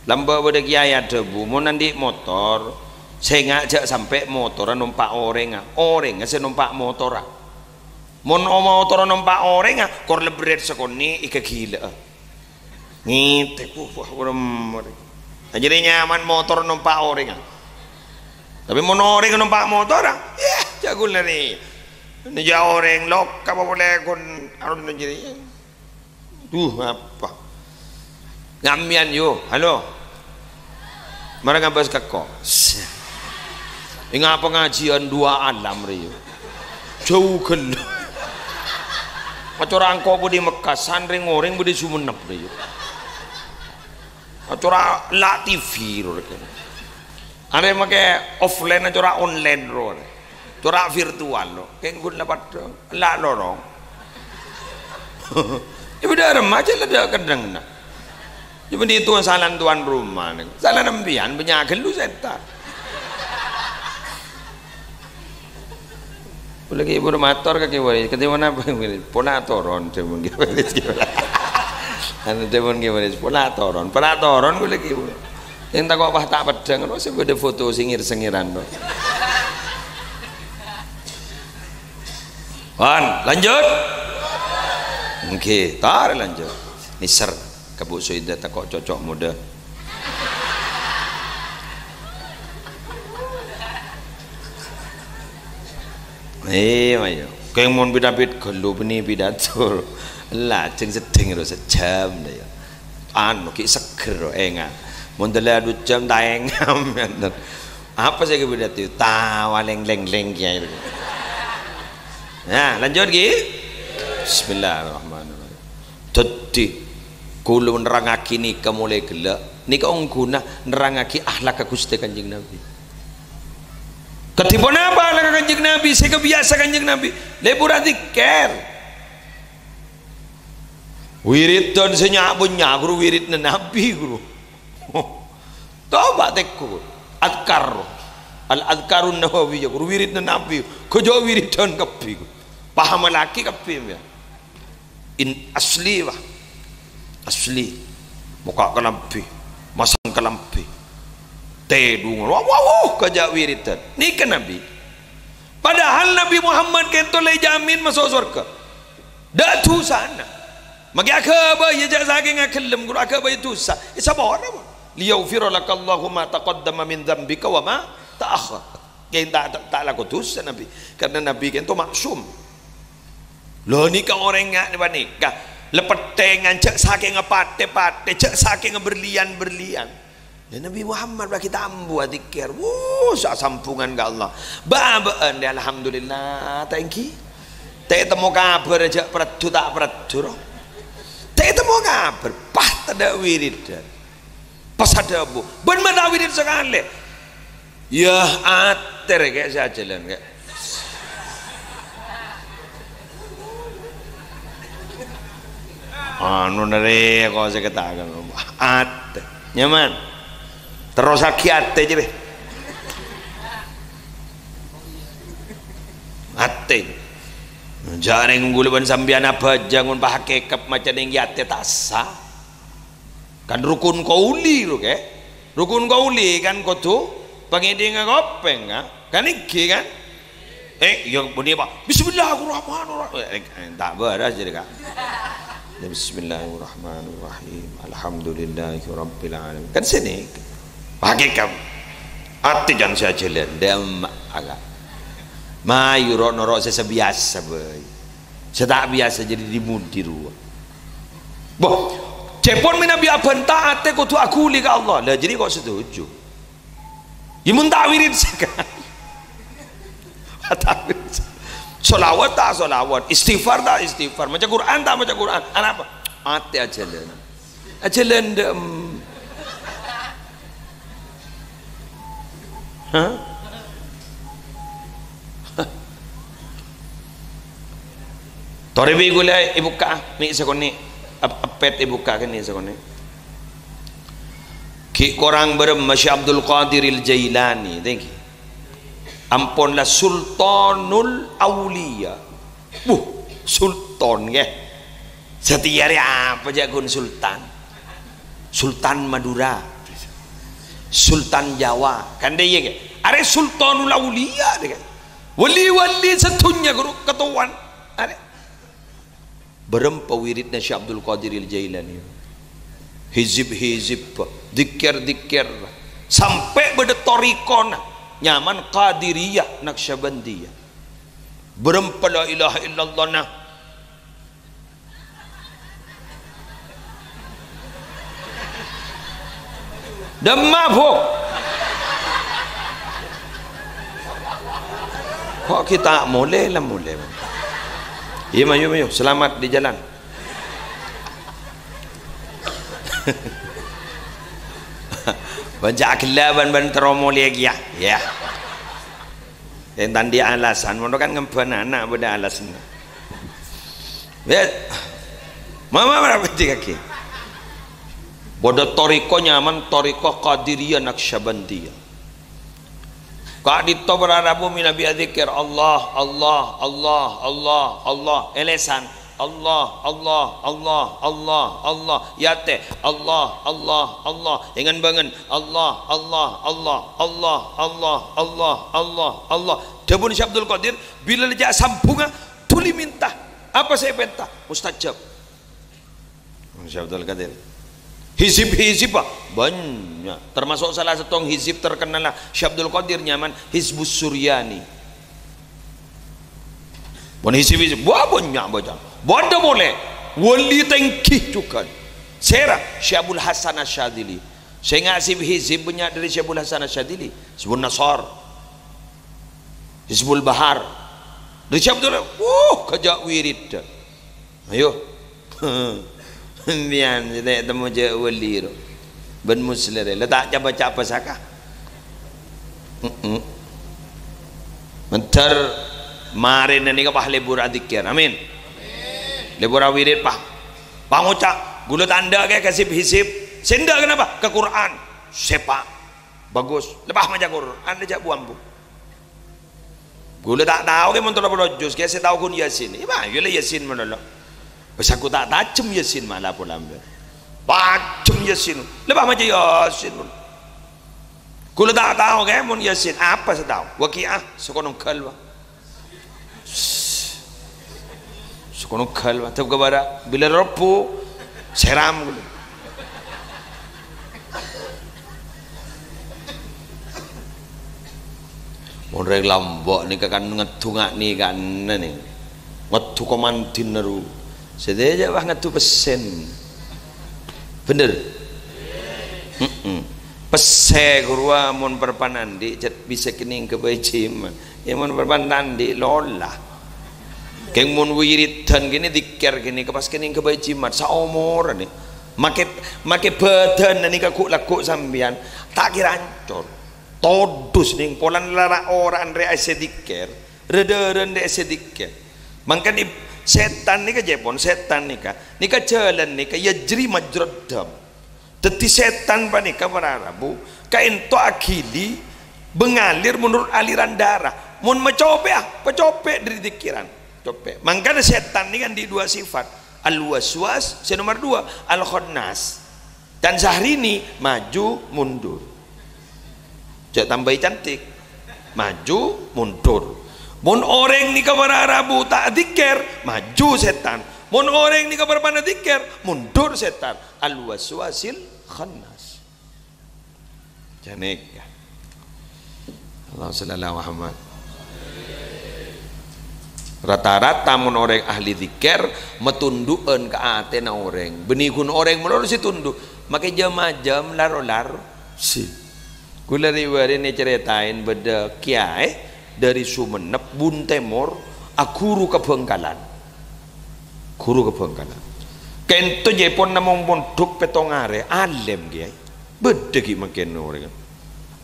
Lambâ' bâdâ kèyaè adhâbu, "Mon andi' motor, sènga' jhâ' sampè' motorra nompa' orèngnga, orèngnga sè nompa' motorra. Mon o-, motorra nompa' orèngnga, kor lebret sakonè' èkaghilâ'â." Ngètèk, wah, wah, wah, remmer. Nah, jârèya nyaman motor nompa' orèngnga. Tapè mon orèngnga nompa' motorra, yah, jhâ' ghulâ rè. Nèjâ orèng loka apa polè kon aron jârèya. Duh, apa? Nyamèyan, yo, halo. Mara ngabâs ka ko. Sè. Ènga' pangajiyân dua alam rè, yo. Jhâu ghellâ'. Acora engko' bâdâ è Mekkasan, rèng-orèng bâdâ è Sumenep rè, yo. Acora la' T V ro rè. Arè makè offline, acora online ro rè. Cora' virtual, lo. Kèng ghun la padâ. La' lorong. Yâ, bâdâ aremma jhâ' la dâ' kennengnganna. Yâ, bânnè tuwan salan tuan rumah nèng. Salan empèyan bânnya' ghâllu sètan. Polè ghi' buru mator ka Kè Waris, "Kadimonapa, Kè Waris?" "Pola toron," dhâbuna Kè Waris. Anu dhâbuna Kè Waris, "Pola toron." Pola toron polè ghi' buru. Sè tako' pas ta' peddhâng, lo, sè bâdâ foto sè ngèr-sèngèran, lo. Wan, lanjut. Èngghi, tar lanjut. Nèser, ka Bu Soida tako' cocok modâ. Eh, ayo. Kèng mon bit-abit ghâllu bânnè pidato. Lajeng seddhing ro sajâm, dâ, ya. Anu, ghi' seger, enga'. Mon tellè adu jam, ta' enga', mènten. Apa sè èpidato? Tawa leng-leng-leng, Kèyaè. Nah, lanjut, ghi. Bismillahirrahmanirrahim. Dhâddhi, kaulâ nerrangngaghi nèka molaè ghellâ'. Nèka ongghuna nerrangngaghi akhlakka Ghustè Kanjeng Nabi. Kadhi ponapa akhlakka Kanjeng Nabi, sè kabiyasa Kanjeng Nabi? Lèbur adzikir. Wiridan sè nya'-bânnya', ghuru, wiridna Nabi, ghuru. Toba tèko, ghuru. Adzkar. Al-Adzkarun Nawawiyah, ghuru, wiridna Nabi. Ghâjâ wiridan kabbhi, ghuru. Pahamaghi kabbhi, ya. In asli, wah. Asli, mokka' kalambhi, masang kalambhi, tèdhungan, wah, wah, wah, kajâ' wiridan. Nèka Nabi. Padahal Nabi Muhammad kènto la èjhâmin maso' sowarghâ. Dâ' dhusana. Maghi aghâbây jhâ' sakènga ghellem, ghuru aghâbây dhusa. Èsapora, Bu. "Liyaghfira lakallahu ma taqaddama min dzambika wa ma ta'akhkhar." Kèng ta', ta', ta' lako dhusa Nabi. Karena Nabi kènto maksum. Lho, nèka orèng nga-, panèka. Lepettengan jhâ' sakènga patè-patè, jhâ' sakènga berlian-berlian. Lha, Nabi Muhammad lagi tambu adzikir. Wuh, sa-, sambungan ka Allah. Bâbâ'ân, ya, alhamdulillah, thank you. Ta' ètemmo kabhâr jhâ' pèrdhu ta' pèrdhu, ro. Ta' ètemmo kabhâr, pas tadâ' wiridan. Pas adhâbu, "Bân ma' ta' wirid sakalè." Yâ, atè rè, Kè', sè ajhâlân, Kè'. Anu narèko sè kètakan. Atè. Nyaman. Terrosaghi atè, jârè. Atè. Jhâ' rèng ghulâ bân sampèyan abhâjâng mon pahakèkep maca nèng atè ta' sah. Kan rukun qauli, ro, Kè'. Rukun qauli kan kodhu pangèdhingnga kopèng, kan? Kan ènggi, kan? Eh, iyâ, bunyi apa? "Bismillahirrahmanirrahim." Eh, eh, ta' bârâs jârèya, Kak. Ya, "Bismillahirrahmanirrahim. Alhamdulillahirabbil alamin." Kan sènè'. Hakikat. Atè jhân sè ajhâlân, dâmma, Kak. Mayu ro-, noro' sè sabiyasa bhâi. Sè ta' biyasa jârèya di-mudi rowa. Boh, cèpon mènabi abhânta atè kodhu aghuli ka Allah. Lah, jârèya kok setuju. Yâ, mon ta' wirid sakalè. Ta' wirid. Sholawat ta' sholawat, istighfar ta' istighfar, maca Qur'an ta' maca Qur'an. Anapa? Atè ajhâlân. Ajhâlân dâ-, em. Hah? Torè bi' ghulâ èbukka'a, mè' sakonè', ep-, eppet èbukka'a kènè' sakonè'. Ghi' korang bârâmma Syekh Abdul Qadiril Jailani, thank you. Ampon la Sultanul Auliya. Wuh, sultan, ngghi. Satèya rè apa jhâ' ghun sultan? Sultan Madura. Sultan Jawa. Kan dâ' iyâ, ghi? Arè Sultanul Auliya, dâ', ghi? Wali-wali sadhunnya, ghuru, katowan. Arè. Bârâmpa wiridna Syekh Abdul Qadiril Jailani. Hizib-hizib, dzikir-dzikir. Sampè' bâdâ thariqona. Nyaman Qadiriyah, Naqsyabandiyah. Bârâmpa la ilaha illallah, nah. Dâmma, Bu. Kok kita molè la molè. Iyâ, mayu, mayu. Selamat di jalan. Bân jhâ' ghellâ' bân, bân terro molè kèya. Yâ. Èntan dâ' alasan, mon kan ngembhân ana' bâdâ alasanna. Yâ. Mama, mara bhâdhikaghi. Bâdâ thariqa nyaman, thariqa Qadiriyah Naqsyabandiyah. Ka'dinto para rabu mènabi adzikir, Allah, Allah, Allah, Allah, Allah. È lèsan, Allah, Allah, Allah, Allah, Allah. È atè, Allah, Allah, Allah. È ngèn-bângèn, Allah, Allah, Allah, Allah. Dhâbuna Syekh Abdul Qadir, bilâ la jhâ' sambhungnga, dhuli mènta. Apa sè èpènta? Mustajab. Syekh Abdul Qadir. Hizib-hizib, Pak, bânnya'. Termasuk salah sèttong hizib terkenal Syekh Abdul Qadir nyaman Hizbus Suryani. Pon hizib-hizib, wah, bânnya' bâca. Bâdâ polè wali tèngghi jhughân. Sèra? Syekh Abul Hasan Asyadzili. Sè ngasib hizib bânnya' dâri Syekh Abul Hasan Asyadzili. Hizbun Nasar. Hizbul Bahar. Dâri Syekh Abdul, wuh, kajhâ' wirid. Ayo. Sampèyan sè ta' ètemmo jhâ' wali ro. Bân Musleh rè. La ta' capa-capa saka. Heeh. Mandhâr marèna nèka, Pak, lebur adzikir. Amin. Lebur awirid, Pak. Pangoca', ghulâ ta' endâ' kè ka hizib-hizib. Sè endâ' kenapa? Ka Qur'an. Sèpa'. Bagus. Lepas maca Qur'an, jhâ' bu-ambu. Ghulâ ta' tao kè mon tello polo juz, kè sè tao ghun Yasin. Iyâ, mayu la Yasin malolo. Bâs aku ta' tajhem Yasin mala pola mbâ. Pajhem Yasin. Lè bâ' maca Yasin. Kaulâ ta' tao kèmon Yasin. Apa sè tao? Waqi'ah, sè konong ghâl, Pak. Sè konong ghâl, Pak. Tep ka bârâ'. Bilâ robbhu, sèram kaulâ. Mon rèng Lombok nèka kan ngeddhu nga'-, nèka nè. Ngeddhu komandin ru. Sadhâjâ wah ngeddhu pèssèna. Bhender? Heeh. Pèssè ghâruwa mon parappa'na andi' jhât bisa kennèng ka bhâi jimat. Yâ mon parappa'na ta' andi' lola. Kèng mon wiridan kènè, dzikir kènè, pas kennèng ka bhâi jimat saomoran nè. Makè, makè bhâdhânna nèka ghu'-lagghu' sampèyan ta' kèra ancor. Todus nèng polana la ra-ora'an rè' sè dzikir, ra-dhârâna rè' sè dzikir. Mangkana ib-, sètan nèka jhâ' pon, sètan nèka, nèka jhâlân nèka yajri majrad dam. Dhâddhi sètan panèka para rabu kaènto aghili, mengalir menurut aliran darah. Mon macopè'a, pacopè' dhâri dzikiran. Copè'. Mangkana sètan nèka andi' dua sifat. Al-waswas, sè nomer dua, al-khannas. Dan Syahrini maju mundur. Jhâ' tambâi cantik. Maju mundur. Mon orèng nèka para rabu ta' dzikir, maju sètan. Mon orèng nèka parappa'na dzikir, mundur sètan. Al-waswasil khannas. Jhâ' nèka. Allahumma shalli ala Muhammad. Rata-rata mon orèng ahli dzikir, matundhu'ân ka atèna orèng. Bânnè ghun orèng malolo sè tundhu', makè jhâm-ajâm, laro-laro. Si. Kaulâ rè-bâri' nè carètaèn bâdâ kèyaè dhâri Songennep, Bun Tèmor, aghuru ka Bhângkalan. Ghuru ka Bhângkalan. Kaènto jhâ' pon namong mondhuk pèttong arè, alèm kèyaè. Bâdâ ghi' mangkèn orèng.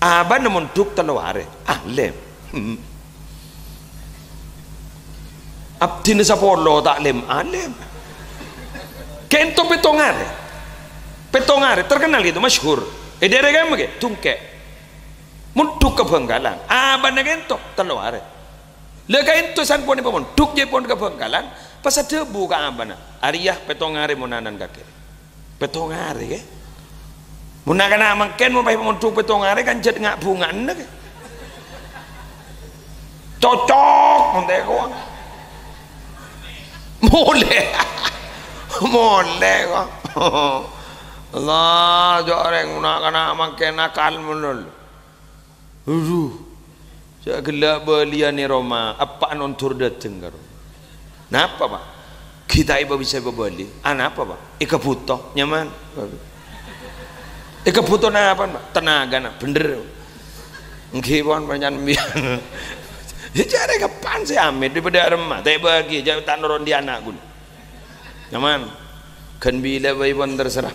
Abâ'na mondhuk tello arè, alèm. Hmm. Abdhina sapolo ta' lem-alem. Kento pèttong arè. Pèttong arè, terkenal gitu, masyhur. È dhaèra ka'emma ghi, Dungkè'. Mondhuk ka Bhângkalan. Abâ'na kento, tello arè. La ka'ento san ponèpa mondhuk jhâ' pon ka Bhângkalan, pas adhâbu ka abâ'na, "Arèya pèttong arè mon anan kakè." Pèttong arè, kè? Mon na'-kana' mangkèn, mon pas mondhuk pèttong arè, kan jhât nga'-bhunga'anna, kè? Cocok, mon tèko. Molè. Molè, kok. Allah, jhâ' rèng na'-kana' mangkèn akal mololo. Adhu, jhâ' ghellâ' bâliyân è roma, eppa'na ondur dâteng ka roma. Napa, Pa'? Ghi' ta' èbâbisa èbâbâli. Anapa, Pa'? Èkabhuto, nyaman. Èkabhuto napa, Pa'? Tenagana, bhender. Èngghi pon, pancèn biyan. Yâ, jhâ' rèng kapan sè amit, daripada aremma, ta' èbâghi, jhâ' ta' noro' andi' ana' ghun. Nyaman. Ghân bilâ bhâi pon terserah.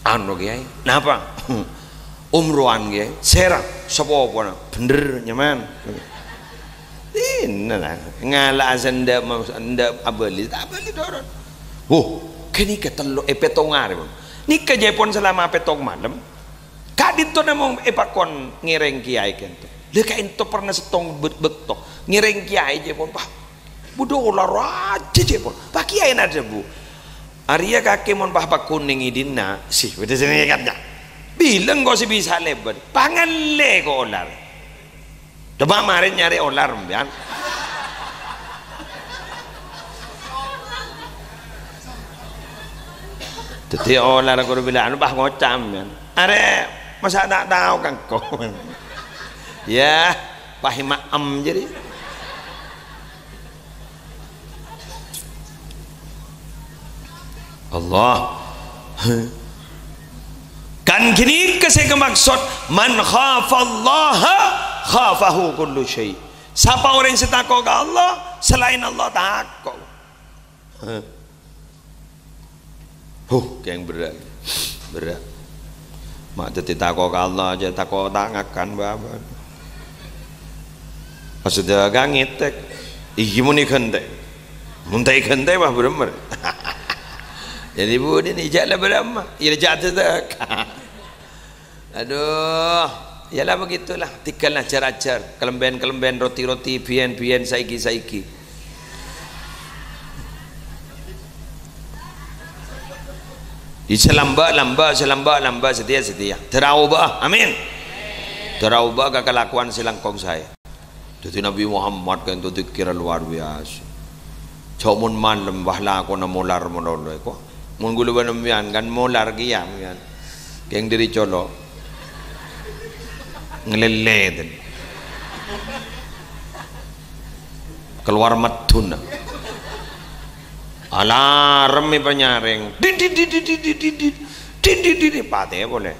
Anu, Kèyaè. Napa? Umrohan, Kèyaè. Sèra, sapopona. Bhender, nyaman. Dinna la. Ngala'a sè endâ' ma-, endâ' abâli, ta' abâli toron. Huh, ghânèka tello, è pèttong arè, pon. Nèka jhâ' pon salama pèttong malem. Ka'dinto namong èpakon ngèrèng kèyaè kento. La ka'ento pernah sèttong bâ-, bâkto ngèrèng kèyaè jhâ' pon, Pa'. Budhu olar rajâ jhâ' pon. Pa' kèyaèna adhâbu, "Arèya kakè mon pa-, pakonèng è dinna', sih, bâdâ sè nèkatnya. Bilâ engko' sè bisa lèbât. Pangallè ko' olar." Coba marè nyarè olar, sampèyan. Dhâddhi olar ghuru bilâ anu, pas ngoca', sampèyan. Arè, masa' ta' tao ka engko'? Yâ, pas ma'em jârèya. Allah. Kan ghânèka sè èkamaksod, "Man khafallaha khafahu kullu syai'." Sapa orèng sè tako' ka Allah, salaèn Allah tako'. Huh, kèng berrâ'. Berrâ'. Ma' dhâddhi tako' ka Allah, jhâ' tako' ta' ngakan bâbâ. Pas sudah ka ngètèk. Iyâ, mon èghântè'. Mon ta' èghântè', wah, bârâmma. Jadi, budina jhâ' la bârâmma. Iyâ, jhâ' dhâddhi. Adhu, yâ la begitulah. Tinggal ajhâr-ajhâr. Kalambhiyân-kalambhiyân, roti-roti, biyân-biyân, saiki-saiki. Sè lambâ', lambâ', sè lambâ', lambâ', satèya, satèya. Dârâ obâ'â. Amin. Dârâ obâ'â ka kalakowan sè langkong saè. Dhâddhi Nabbhi Muhammad kaènto dzikirra lowar biyasa. Jhâ' mon malem, wah, lakona molar malolo èko. Mon ghulâ bân sampèyan kan molar kèya, sampèyan. Kèng dâri colo'. Ngalèlè, ten. Kalowar maddhuna. Alarm è panyarèng. Dit, dit, dit. Dit, dit, dit. Patè polè.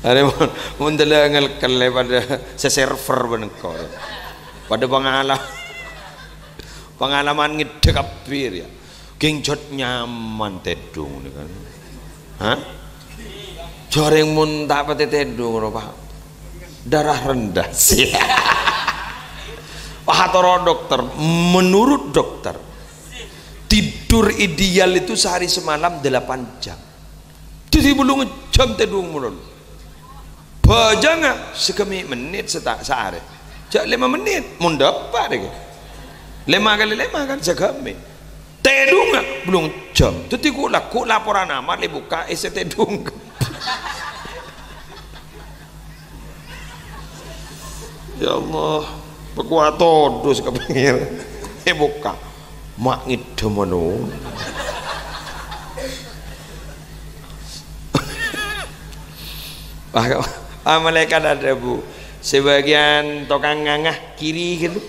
Arè mon, mon dâlâ ngèl-kellè padâ sè server bân engko'. Padâ pangala-, pangalaman ngèddhâ kabbhi rèya. Kèng jhât nyaman tèdung nèka. Hah? Jhârèng mon ta' patè tèdung ro, Pak. Darah rendah sih. Wah, toro' dokter. Menurut dokter, tidur ideal itu sehari semalam delapan jam. Dhâddhi bâllung jam tèdung malolo. Bhâjângnga saghâmè' mennit sata-, saarè. Jhâ' lèma mennit, mon dâpa' rèya. Lèma kalè lèma kan saghâmè'. Tèdungnga bâllung jam. Dhâddhi ghu'-lagghu' laporan amal èbukka' èssè tèdung. Ya Allah, pakowa todus ka Pangèran. Èbukka'. Ma' ngèddhâ malolo. Wah, wah, malaèkat adhâbu, "Sabâgiyân tokang nganga kiri ghâllu."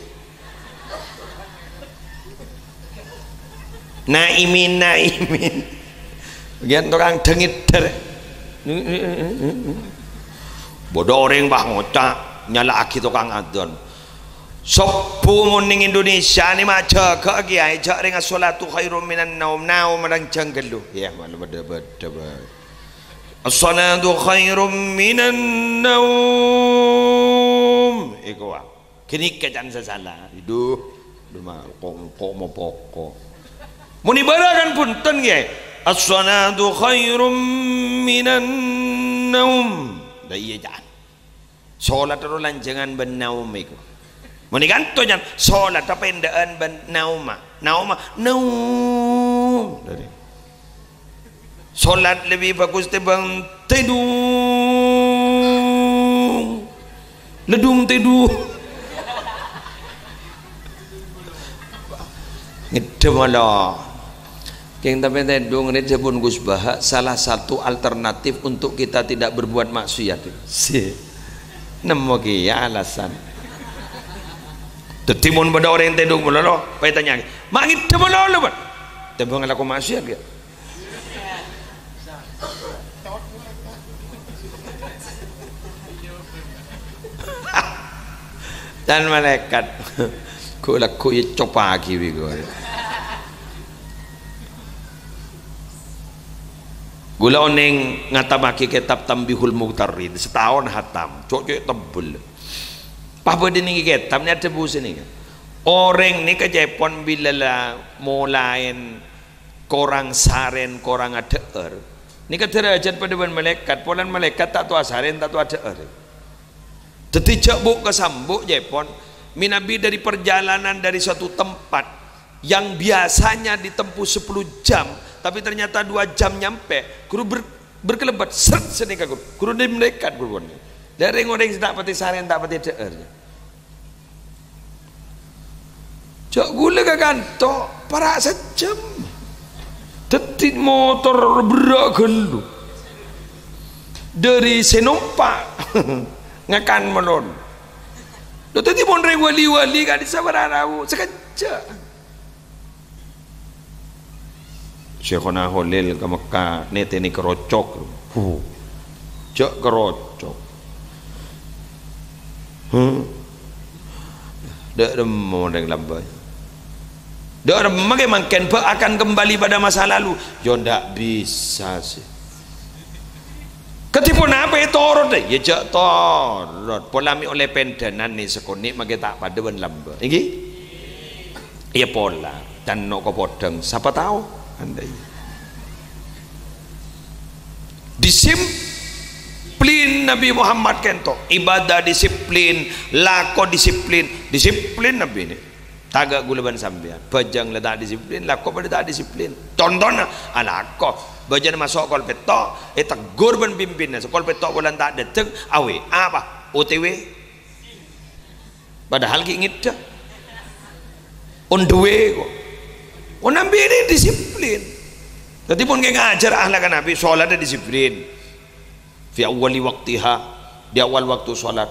Naimin, naimin. Ghiyan tokang dhângèddhâr. Bâdâ orèng, bah, ngoca', nyala'aghi tokang adzan. Sobbhu mon neng Indonesia nè ma' jâgâ, Kèyaè, jhâ' rèng as-shalatu khairum minan naum, naom rèng jhâng ghâllu. Yâ, malu bâdâ-bâdâ bhâi. As-shalatu khairum minan naum. Èko, wa. Ghânèka can sè sala. Iduh, duh, ma-, ko', ko' mopoko. Mon è bârâ' kan bhunten, Kèyaè. As-shalatu khairum minan naum. Lah iyâ, can. Sholat ro lanjhângan bân naum èko. Mon è kanto, can, sholat ta' pèndhâ'ân bân naoma. Naoma, naum. Dâri. Sholat lebbi bhâghus tèmbhâng tèdung. Ledung tèdung. Ngèddhâ malolo. Kèng tapè tèdung rèya jhâ' pon Gus Baha salah satu alternatif untuk kita tidak berbuat maksiat. Si. Nemmo kèya alasan. Dhâddhi mon bâdâ orèng tèdung malolo, pas ètanya'aghi, "Ma' ngèddhâ malolo, Bân?" "Tèmbhâng alako maksiat, yâ." Can malaèkat. Ghu'-lagghu' ècopa'aghi bi' ghu'. Ghulâ onèng ngatammaghi kètab Tanbihul Mughtarrin, sataon hatam, co'-co' tebbel. Pas bâdâ neng kètab nè adhâbu sanèka. Orèng nèka ca'èpon bilâ la molaè korang sarèn, korang adhâ'âr. Nèka dârâjhât padâ bân malaèkat, polana malaèkat ta' towa sarèn, ta' towa adhâ'âr. Dhâddhi jhâ' bu'-kasambu' ca'èpon, mènabi dâri parjhâlânan dâri satu tempat yang biasanya ditempuh sepuluh jam, tapi ternyata dua jam nyampe, ghuru ber-, berkelebat, sret sanèka ghuru. Ghuru dâri malaèkat ghuru. Dâri rèng-orèng sè ta' patè sarèn, ta' patè adhâ'âr. Jhâ' ghulâ ka kanto, para' sajjhâm. Dhâddhi motor berrâ' ghâllu. Dâri sè nompa' ngakan malolo. Lho, dhâddhi mon rèng wali-wali kan sabârâ rabu, sakejjhâ'. Syekhona Kholil ka Mekka, nètènè karocok. Huh. Jhâ' karocok. Huh. Dâ' remma orèng lambâ'. Dâ' remma kè mangkèn bâ' akan kembali pada masa lalu. Yâ, ndak bisa sih. Kadhi ponapa ètorot, yâ jhâ' torot. Pola mè' ollè pèndhânan nè sakonè' makè ta' padâ bân lambâ'. Èngghi? Iyâ pola. Can no' kapodhâng, sapa tao? Andai. Disiplin Nabi Muhammad kènto. Ibadah disiplin, lako disiplin, disiplin Nabi nè. Taghâ' ghulâ bân sampèyan. Bhâjâng la ta' disiplin, lako padâ ta' disiplin. Contona, alako. Bhâjânna maso' kol pètto', ètegghur bân pimpinna. Sè kol pètto' polana ta' dâteng, awè. Apa? O T W. Padahal ghi' ngèdhâ. On the way ko. Ko Nabi ini disiplin. Dhâddhi mon ngajhâr akhlak Nabi, sholat disiplin. Fi awwali waqtiha, di awal waktu sholat.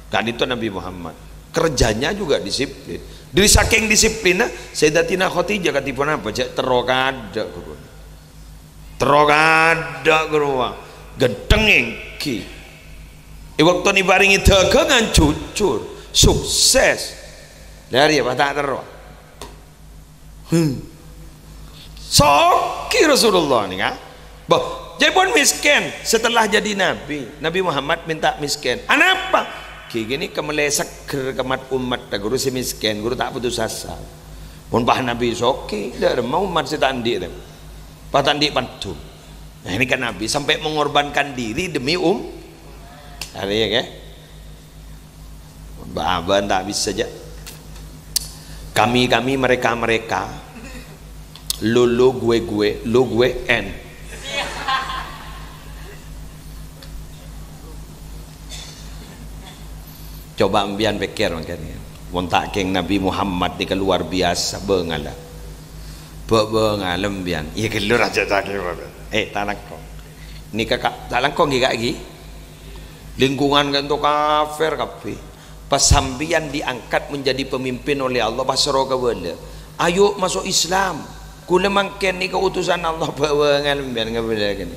Kan itu Nabi Muhammad. Kerjanya juga disiplin. Dari saking disiplinnya, Sayyidatina Khadijah kadhi ponapa? Jhâ' terro kaadâ', ghuru. Terro kaadâ', ghuru. Ghântheng èngghi. È bâkto èparèngè dhâghângan jujur, sukses. Lah, iyâ, pas ta' terro. Hmm. Soghi Rasulullah nèka. Bâh, jhâ' pon miskin setelah jadi nabi. Nabi Muhammad mènta miskin. Anapa? Ghi ghânèka mellè seggher ka mat-ommat, ghuru sè miskin, ghuru ta' putus asa. Mon pas Nabi soghi, dâ' remma ommat sè ta' andi', tem. Pas ta' andi' pandum. Nah, ini kan Nabi sampai mengorbankan diri demi um-, arèya, ya. Bâ-, bâ'na ta' bisa jhâ'. Kami-kami, mereka-mereka, lu-lu, gue-gue, lu gue, en. Coba empiyan pèkkèr mangkèn. Mon ta' kèng Nabi Muhammad nèka luar biasa, bângalla. Bâ-, bângalla empiyan. Iyâ, ghellâ' rajâ ta' kèng. Eh, ta' langkong. Nèka ka-, ta' langkong ghi, Ka', ghi? Lingkungan ka'dinto kafir kabbhi. Pas sampèyan diangkat menjadi pemimpin oleh Allah, pas soro kabâlâ. Ayo masuk Islam. Ghulâ mangkèn nèka utusan Allah, bâ-, bângalla empiyan ngabâlâ kènè.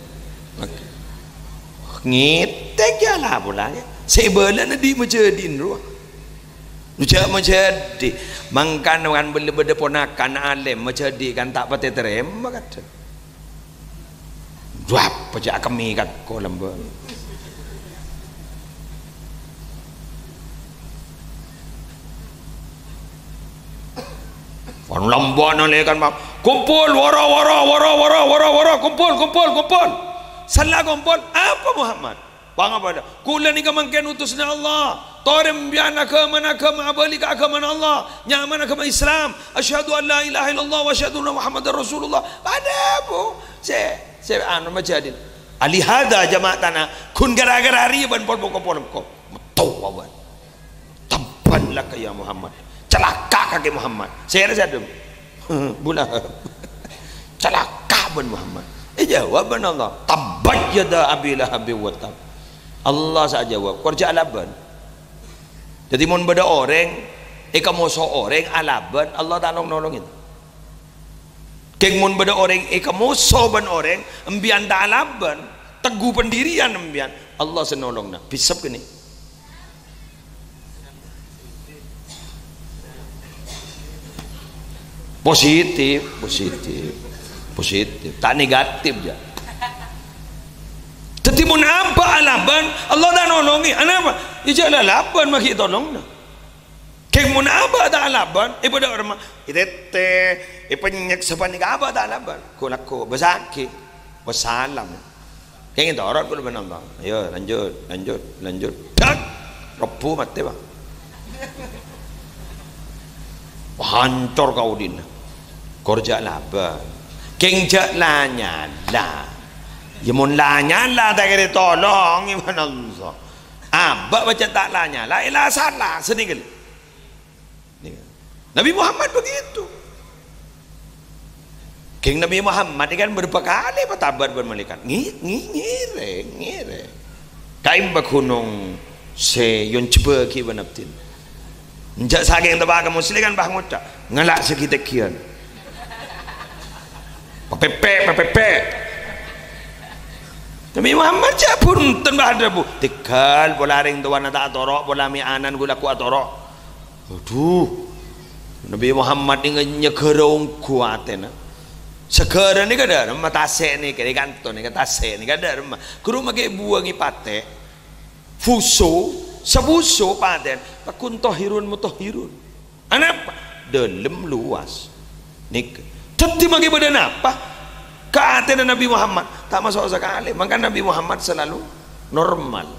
Ngètèk ya la pola ya. Sè bâlâna dhi' majhâdhi'na rowa. Jhâ' majhâdhi'. Mangkana kan bâlâ bâdâ ponakan alim majhâdhi' kan ta' patè tarèma kadhâng. Wah, pajhâ' akemmè ka kolem, Bang. Wan lambâna lè kan, Bang. Kumpul, wara, wara, wara, kumpul, kumpul, kumpul. Sella kumpul, apa Muhammad? Pangabâlâ, kaulâ nèka mangkèn utusna Allah. Torè empiyan aghâmana aghâma abâli ka aghâmana Allah. Nyamana aghâma Islam. Asyhadu an la ilaha illallah wa asyhadu anna Muhammadar Rasulullah. Padâ, Bu. Sè, sè anu majhâdhi'na. Alihada jama'tana. Ghun ghârâ-ghârâ rèya bân pol-, pol-, pol-, pol-, metto bân. Tabban laka ya Muhammad. Calaka' kakè Muhammad. Sèra sè adhâbu? Abu Lahab. Calaka' bân Muhammad. Èjâwâb bân Allah. Tabbat yada Abi Lahabin wa tab. Allah sè ajâwâb. Kor jhâ' alabân. Dhâddhi mon bâdâ orèng èkamoso orèng alabân, Allah ta' long-nolongè. Kèng mon bâdâ orèng èkamoso bân orèng, empiyan ta' alabân, teguh pendirian empiyan, Allah sè nolongna. Bisep kènè'. Positif, positif, positif. Ta' negatif, jâ. Dhâddhi, mon abâ' alabân, Allah ta' nolongè. Anapa? Iyâ, jhâ' lalabân maghi' tolongna. Kèng mon abâ' ta' alabân, èpadâ' rèma, ètètè, èpenyèk sapanèka abâ' ta' alabân. Ko-, lako, bâsaghi. Wassalam. Kèng ètoro' kaulâ bân Allah. Ayo, lanjut, lanjut, lanjut. Dak! Rebbhu matè, Pak. Hancor kaodina. Kor jhâ' labân. Kèng jhâ' la-nyala. Yâ, mon la-nyala, ta' kèra tolong, bân Allah. Abâ' bâca ta' la-nyala, èla sala, sanèngghâl. Nih. Nabi Muhammad begitu. Kèng Nabi Muhammad ini kan berapa kali patabat bân malaèkat. Ngi-, ngi-, ngèrèng, ngèrèng. Ka'imma ghunong sè èyonjhâbâghi bân abdhina. Enjâ' sakèng teppa' ka Muslim kan pas ngoca', "Ngala' sè ghi-tegghiyan." Papèpè', papèpè'. Nabi Muhammad jhâ' bhunten, Bah, adhâbu. Tèghâl, pola rèng towana ta' atoro', pola mè' ana'na ghulâ ko atoro'. Adhu, Nabi Muhammad nèka nyegârâ ongghu atèna. Sagârâ nèka dâ' remma, tasè' nèka, è kanto nèka, tasè' nèka dâ' remma. Ghuru makè buwângè patè'. Fuso, safuso patè'na, paghun tohirun mutohirun. Anapa? Dâlem luwas. Nèka. Dhâddhi makè bâdâ napa? Ka atèna Nabi Muhammad, ta' maso' sakalè. Mangkana Nabi Muhammad salalu normal.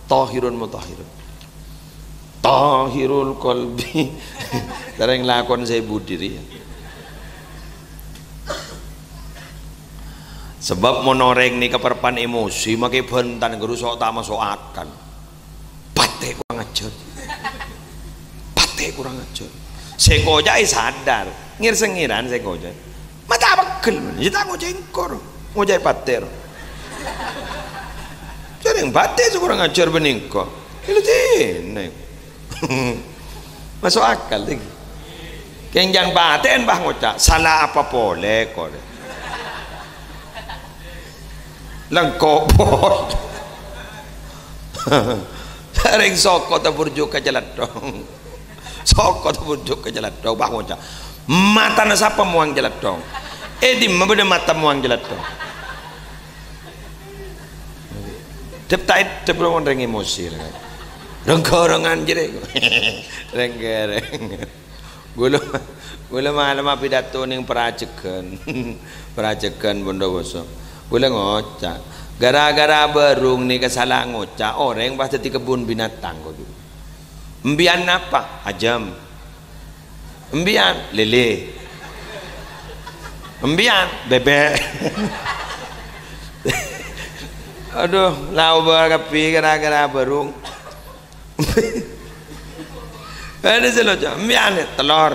Tohirun mutohirun. Tahirul qalbi. Sèrèng lakon sè budiri. Sabâb mon orèng nèka parappa'na emosi, makè bhântan ghâru so' ta' maso' akal. Patè kurang ajhâr. Patè kurang ajhâr. Sè koca'è sadar. Ngèr-sèngèran sè koca'è. Ma' ta' pegghel, yâ ta' ngoca'è engko' ro. Ngoca'è patè ro. Jhâreng patè sè kurang ajhâr bân engko'. Iyâ la dinèng. Maso' akal lagi. Kèng jhân patè'en bâ ngoca', "Sala apa polè, kor?" Lengko' polè. Sèrèng soko taburjuk ka Calathong. Soko taburjuk ka Calathong, bâ ngoca', "Matana sapa mowang Calathong? È dimma bâdâ mata mowang Calathong?" Dep ta' eddep mon rèng emosi, rèng. Rèng-ghârèngan jârèya. Rèng-ghârèng. Ghulâ, ghulâ malem apidato neng Prajegan. Prajegan Bondowoso. Ghulâ ngoca', gara-gara bârung nèka sala ngoca', orèng pas dhâddhi kebbhun binatang kodhu. Embiyan napa? Ajâm. Embiyan, lèlè. Embiyan, bèbèk. Adhu, la obâ kabbhi gara-gara bârung. Adhu sè loco, embiyan, tellor.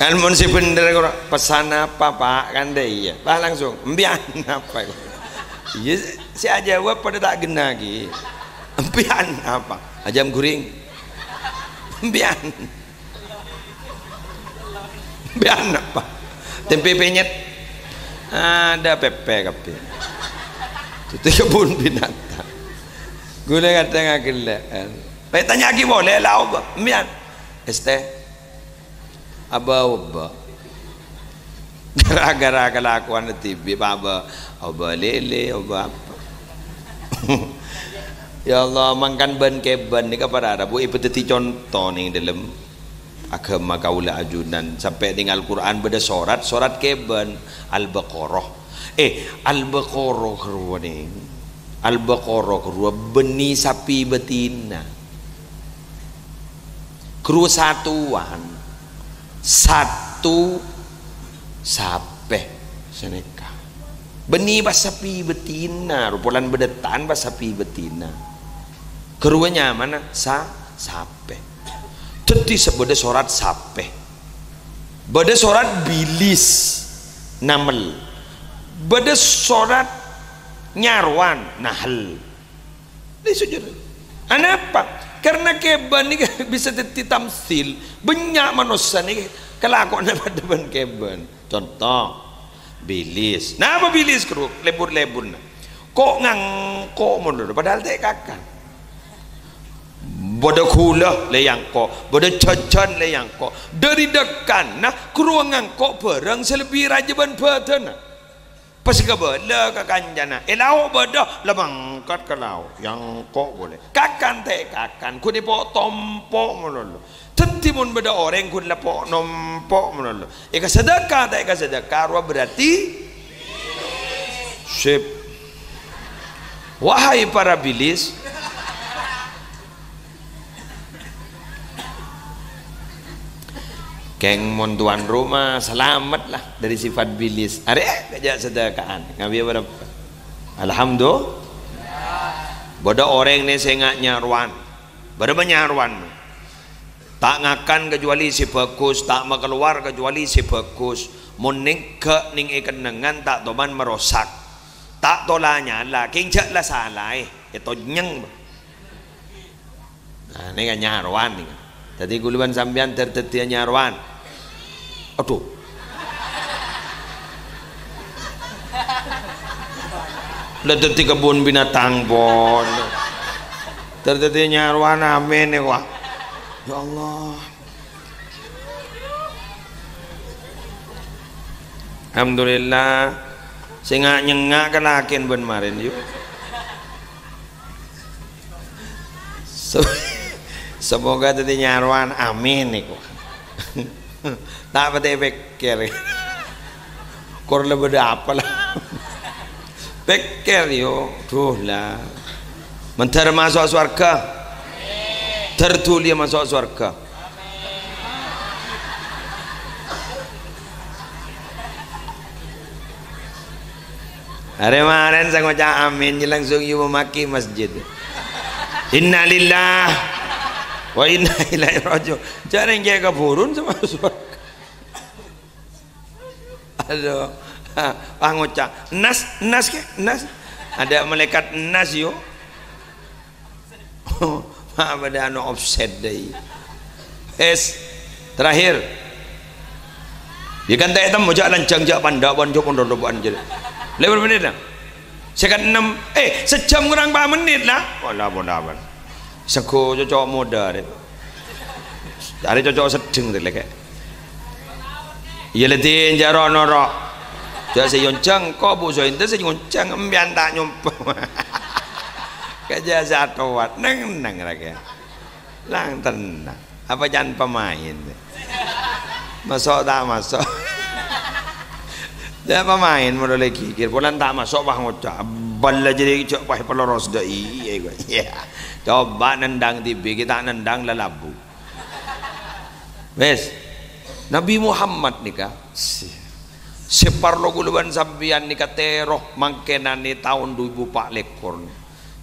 Kan mon sè bhendher kok, "Pesan apa, Pak?" Kan dâ' iyâ. Lah langsung, "Embiyan apa?" Iyâ, sè ajâwâb padâ ta' ghenna ghi. "Embiyan apa?" "Ajâm ghuring." "Embiyan." "Embiyan apa?" "Tempe penyet." Adâ pèpè kabbhi. Dhâddhi kebbhun binatang. Ghulâ kadhâng aghellâ'ân. Pas ètanya'aghi polè, "La obâ?" "Embiyan." "Es teh." Abâ-obâ. Gara-gara kalakowan dhibi', pa abâ, obâ lèlè, obâ apa. Ya Allah, mangkana bân kèbân nèka para rabu èpadhâddhi conto neng dâlem aghâma kaulâ ajunan. Sampè' neng Al-Qur'an bâdâ sorat, sorat kèbân, Al-Baqarah. Eh, Al-Baqarah ghâruwa neng. Al-Baqarah ghâruwa bânnè sapè bâdina. Ghâruwa satowan, sato sapè sanèka. Bânnè pas sapè bâdina, ro polana bâdâ tan pas sapè bâdina. Ghâruwa nyamana sa-, sapè. Dhâddhi sè bâdâ sorat sapè. Bâdâ sorat bilis, namel. Bâdâ sorat nyarowan, nahel. Lè sujud. Anapa? Karena kèbân nèka bisa dhâddhi tamsil. Bânnya' manossa nèka kalakowanna padâ bân kèbân. Conto, bilis. Napa bilis, Guru? Lebur-leburna. Ko' ngangko' malolo, padahal ta' èkakan. Bâdâ ghulâ, lè èangko'. Bâdâ jhâjhân, lè èangko'. Dâri dâkkanna, Guru ngangko' bârâng sè lebbi rajâ bân bâdânna. Pas kabâlâ ka kancana, "È lao' bâdâ," la mangkat ka lao', èangko' polè. Kakan ta' èkakan, ghun èpo'-tompo' malolo. Dhâddhi mon bâdâ orèng ghun la po'-nompo' malolo. Èkasadâka ta' èkasadâka, rowa berarti sip. Wahai para bilis, Kèng mon tuan rumah salamet lah dâri sifat bilis. Arè kajâ' sadâka'an. Ngabiyâ bârâmpa? Alhamdulillah. Bâdâ orèng nè sè nga' nyarowan. Bârâmma nyarowan? Ta' ngakan kecuali sè bhâghus, ta' makalowar kecuali sè bhâghus. Mon nèngghâ' nèng è kennengngan ta' toman marosak. Ta' tola nyala, kèng jâ' la salaè, ètonyèng. Nah, nèka nyarowan nèka. Dhâddhi ghulâ bân sampèyan dâr-, dhâddhiyâ nyarowan. Adhu. La dhâddhi kebbhun binatang pon. Dâr-, dhâddhiyâ nyarowan, amin nèka. Ya Allah. Alhamdulillah. Sè nga'-nyengnga' kalakèn bân marèn, yu. Se-, semoga dhâddhi nyarowan. Amin, nèko. Ta' patè pèkkèr. Kor la bâdâ apa la? Pèkkèr, yo, duh la. Mandhâr maso' sowarghâ. Dhâr dhuli maso' sowarghâ. Arè marèn sè ngoca' amin, langsung èyomomaghi masjid. Innalillahi wa inna ilaihi raji'un. Jhâ' rèng jhâ' kabhurun sè maso' sowarghâ. Aduh. Pas ngoca', "Nas, nas, kè, nas." Ada malaikat nas, yo. Apa ada anu offset deh. Es. Terakhir. Ya kan tak hitam, jhâ' lanjhâng, jhâ' pandâ', pon, jhâ' pon, pon, pon, jhâ'. Lèbâr menit, nah. Sèket ennem. Eh, sejam kurang empat menit, lah. Wala, wala, wala. Sengko cocok modâ, rè. Arè cocok seddheng, rè, lèkè. Iyâ, lè, din, jhâ' ro'-noro'. Jhâ' sè nyonjhâng, ko' Bu Sointa sè nyonjhâng, empèyan ta' nyompa. Kajâ sè atowat, neng-neng, rè, kè. Lang tennang. Apa can pemain? Maso' ta' maso'? Can pemain model lagi. Kir polan ta' maso' pas ngoca'. Bal jârèya jhâ' pas peloros dâ' iyâ, gua. Iyâ. Coba nendang tibi, kita nendang lalabu. Wes. Nabi Muhammad nèka, sè, sè parlo kaulâ bân sampèyan nèka tèro mangkènanè taon du èbu pa' lèkor.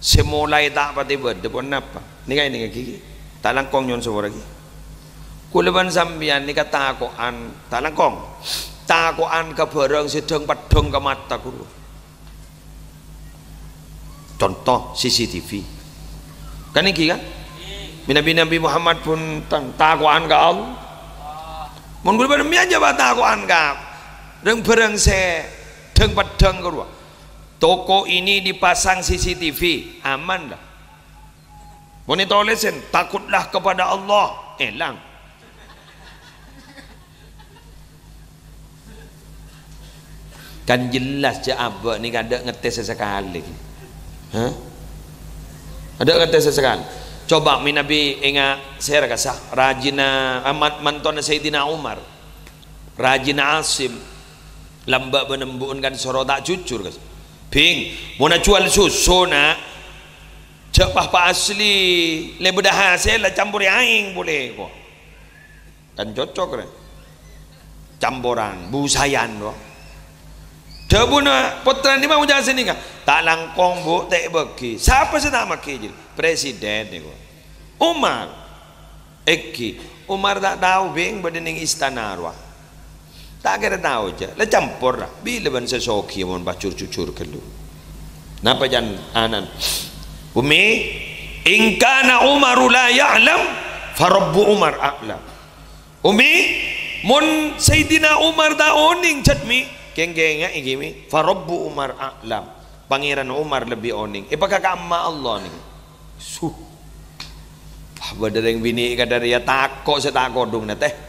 Sè molaè ta' patè bâdâ, ponapa? Nèka, nèka ghi. Ta' langkong nyo'on sapora ghi. Kaulâ bân sampèyan nèka tako'an, ta' langkong. Tako'an ka bhârâng sè dhâng-peddhâng ka mata, ghuru. Conto, C C T V. Kan èngghi, kan? Mènabi Nabi Muhammad bhunten tako'an ka Allah. Mon kaulâ bân sampèyan jhâ' tako'an ka reng-bhâreng sè dhâng-peddhâng, ghuru. Toko ini dipasang C C T V, aman, la. Mon ètolèsèn, "Takutlah kepada Allah," èlang. Kan jelas jhâ' abâ' nèka adâ' ngettès sakalè. Hah? Adâ' ngettès sakalè. Coba mènabi enga' sèra kassa, rajina, amat mantona Sayyidina Umar. Rajina Asim. Lambâ' bân embu'en kan soro ta' jujur, kassa. Bhing, mon ajhuwâl susu, na', jhâ' pa-, pa asli, lè bâdâ hasèl, la camporè aèng polè, ko'. Kan cocok, rè. Camporan, busayan, ko'. Dhâbuna pottrana imam ngoca' sanèka, "Ta' langkong, Bu, ta' èbâghi." Sapa sè ta' maghi, jârèya? Presiden, nèko. Umar. Èngghi, Umar ta' tao bhing bâdâ neng istana rowa. Ta' kèra tao, jâ'. La campor, ra. Bilâ bân sè soghi mon pas jur-jujur ghâllu. Napa can anan? Ummi, "In kana Umaru la ya'lam, fa Rabbu Umar a'lam." Ummi, mon Sayyidina Umar ta' onèng, jhât, Mi, kèng-kènga'è ghi, Mi, "Fa Rabbu Umar a'lam." Pangèran Umar lebbi onèng. Èpakaka Amma Allah nèko. Suh. Wah, bâdâ rèng binè' kadâ' rèya tako' sè ta' kodhung, na, tè.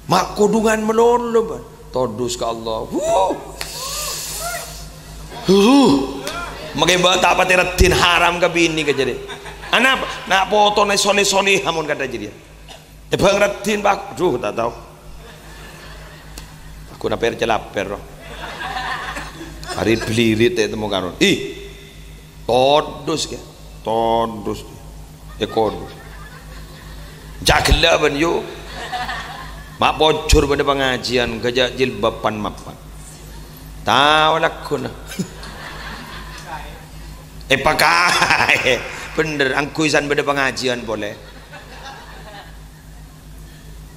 Ma' kodhungan malolo, bân. Todus ka Allah. Wuh. Huh. Makè bâ' ta' patè raddhin haram ka binè' ka jârèya. Anapa? Na' potona solè-solèha mon kadâ' jârèya. Èbhâng raddhin, Pak. Duh, ta' tao. Aku napèr-calapèr, roh. Arè blirit, tè, temmo karon. Ih. Todus, kè. Todus. Èkodus. Jhâ' ghellâ' bân, yu. Ma' pojhur bâdâ pangajiân, ghâjâ' jilbaban mapan. Tao lagghuna. Èpakaè. Bhender, angghuy san bâdâ pangajiân polè.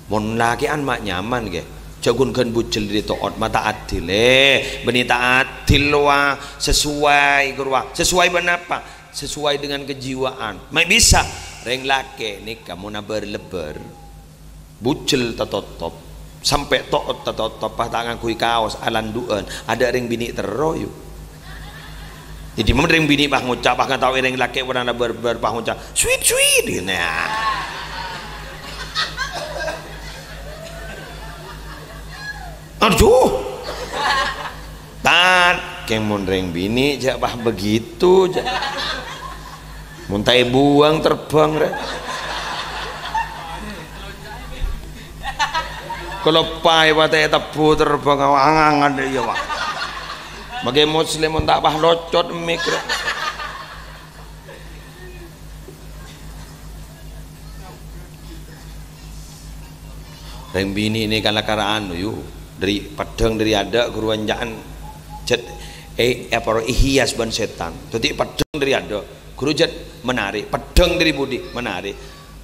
Mon lakè'an ma' nyaman, kè. Jhâ' ghun ghân bujel dâri to'ot, ma' ta' adil, eh. Bânnè ta' adil, wa. Sesuai, ghuru, wa. Sesuai bân apa? Sesuai dengan kejiwaan. Ma' bisa. Rèng lakè' nèka mon abâr-lebbâr. Bujel tatotop. Sampè' to'ot tatotop, pas ta' ngangghuy kaos, alandu'ân. Adâ' rèng binè' terro, yu. Jadi, mon rèng binè' pas ngoca', pas ngataowè rèng lakè' warnana bâr-bâr, pas ngoca', "Sweet, sweet," gitu, ya. Aduh. Tan, kèng mon rèng binè', jhâ' pas begitu, jhâ'. Mon ta' èbuwâng terbhâng, rè. Kaloppaè patè' tebbu terbhâng, angan-angan, iyâ, Pak. Maghi Muslim mon ta' pas locot mik. Rèng binè' nèka la kara'an, yu. Dâri peddhâng dâri adâ' ghuru anja'an jhât, eh, apa, ihias bân sètan. Dâddhi peddhâng dâri adâ', ghuru jhât menarik, peddhâng dâri budi menarik.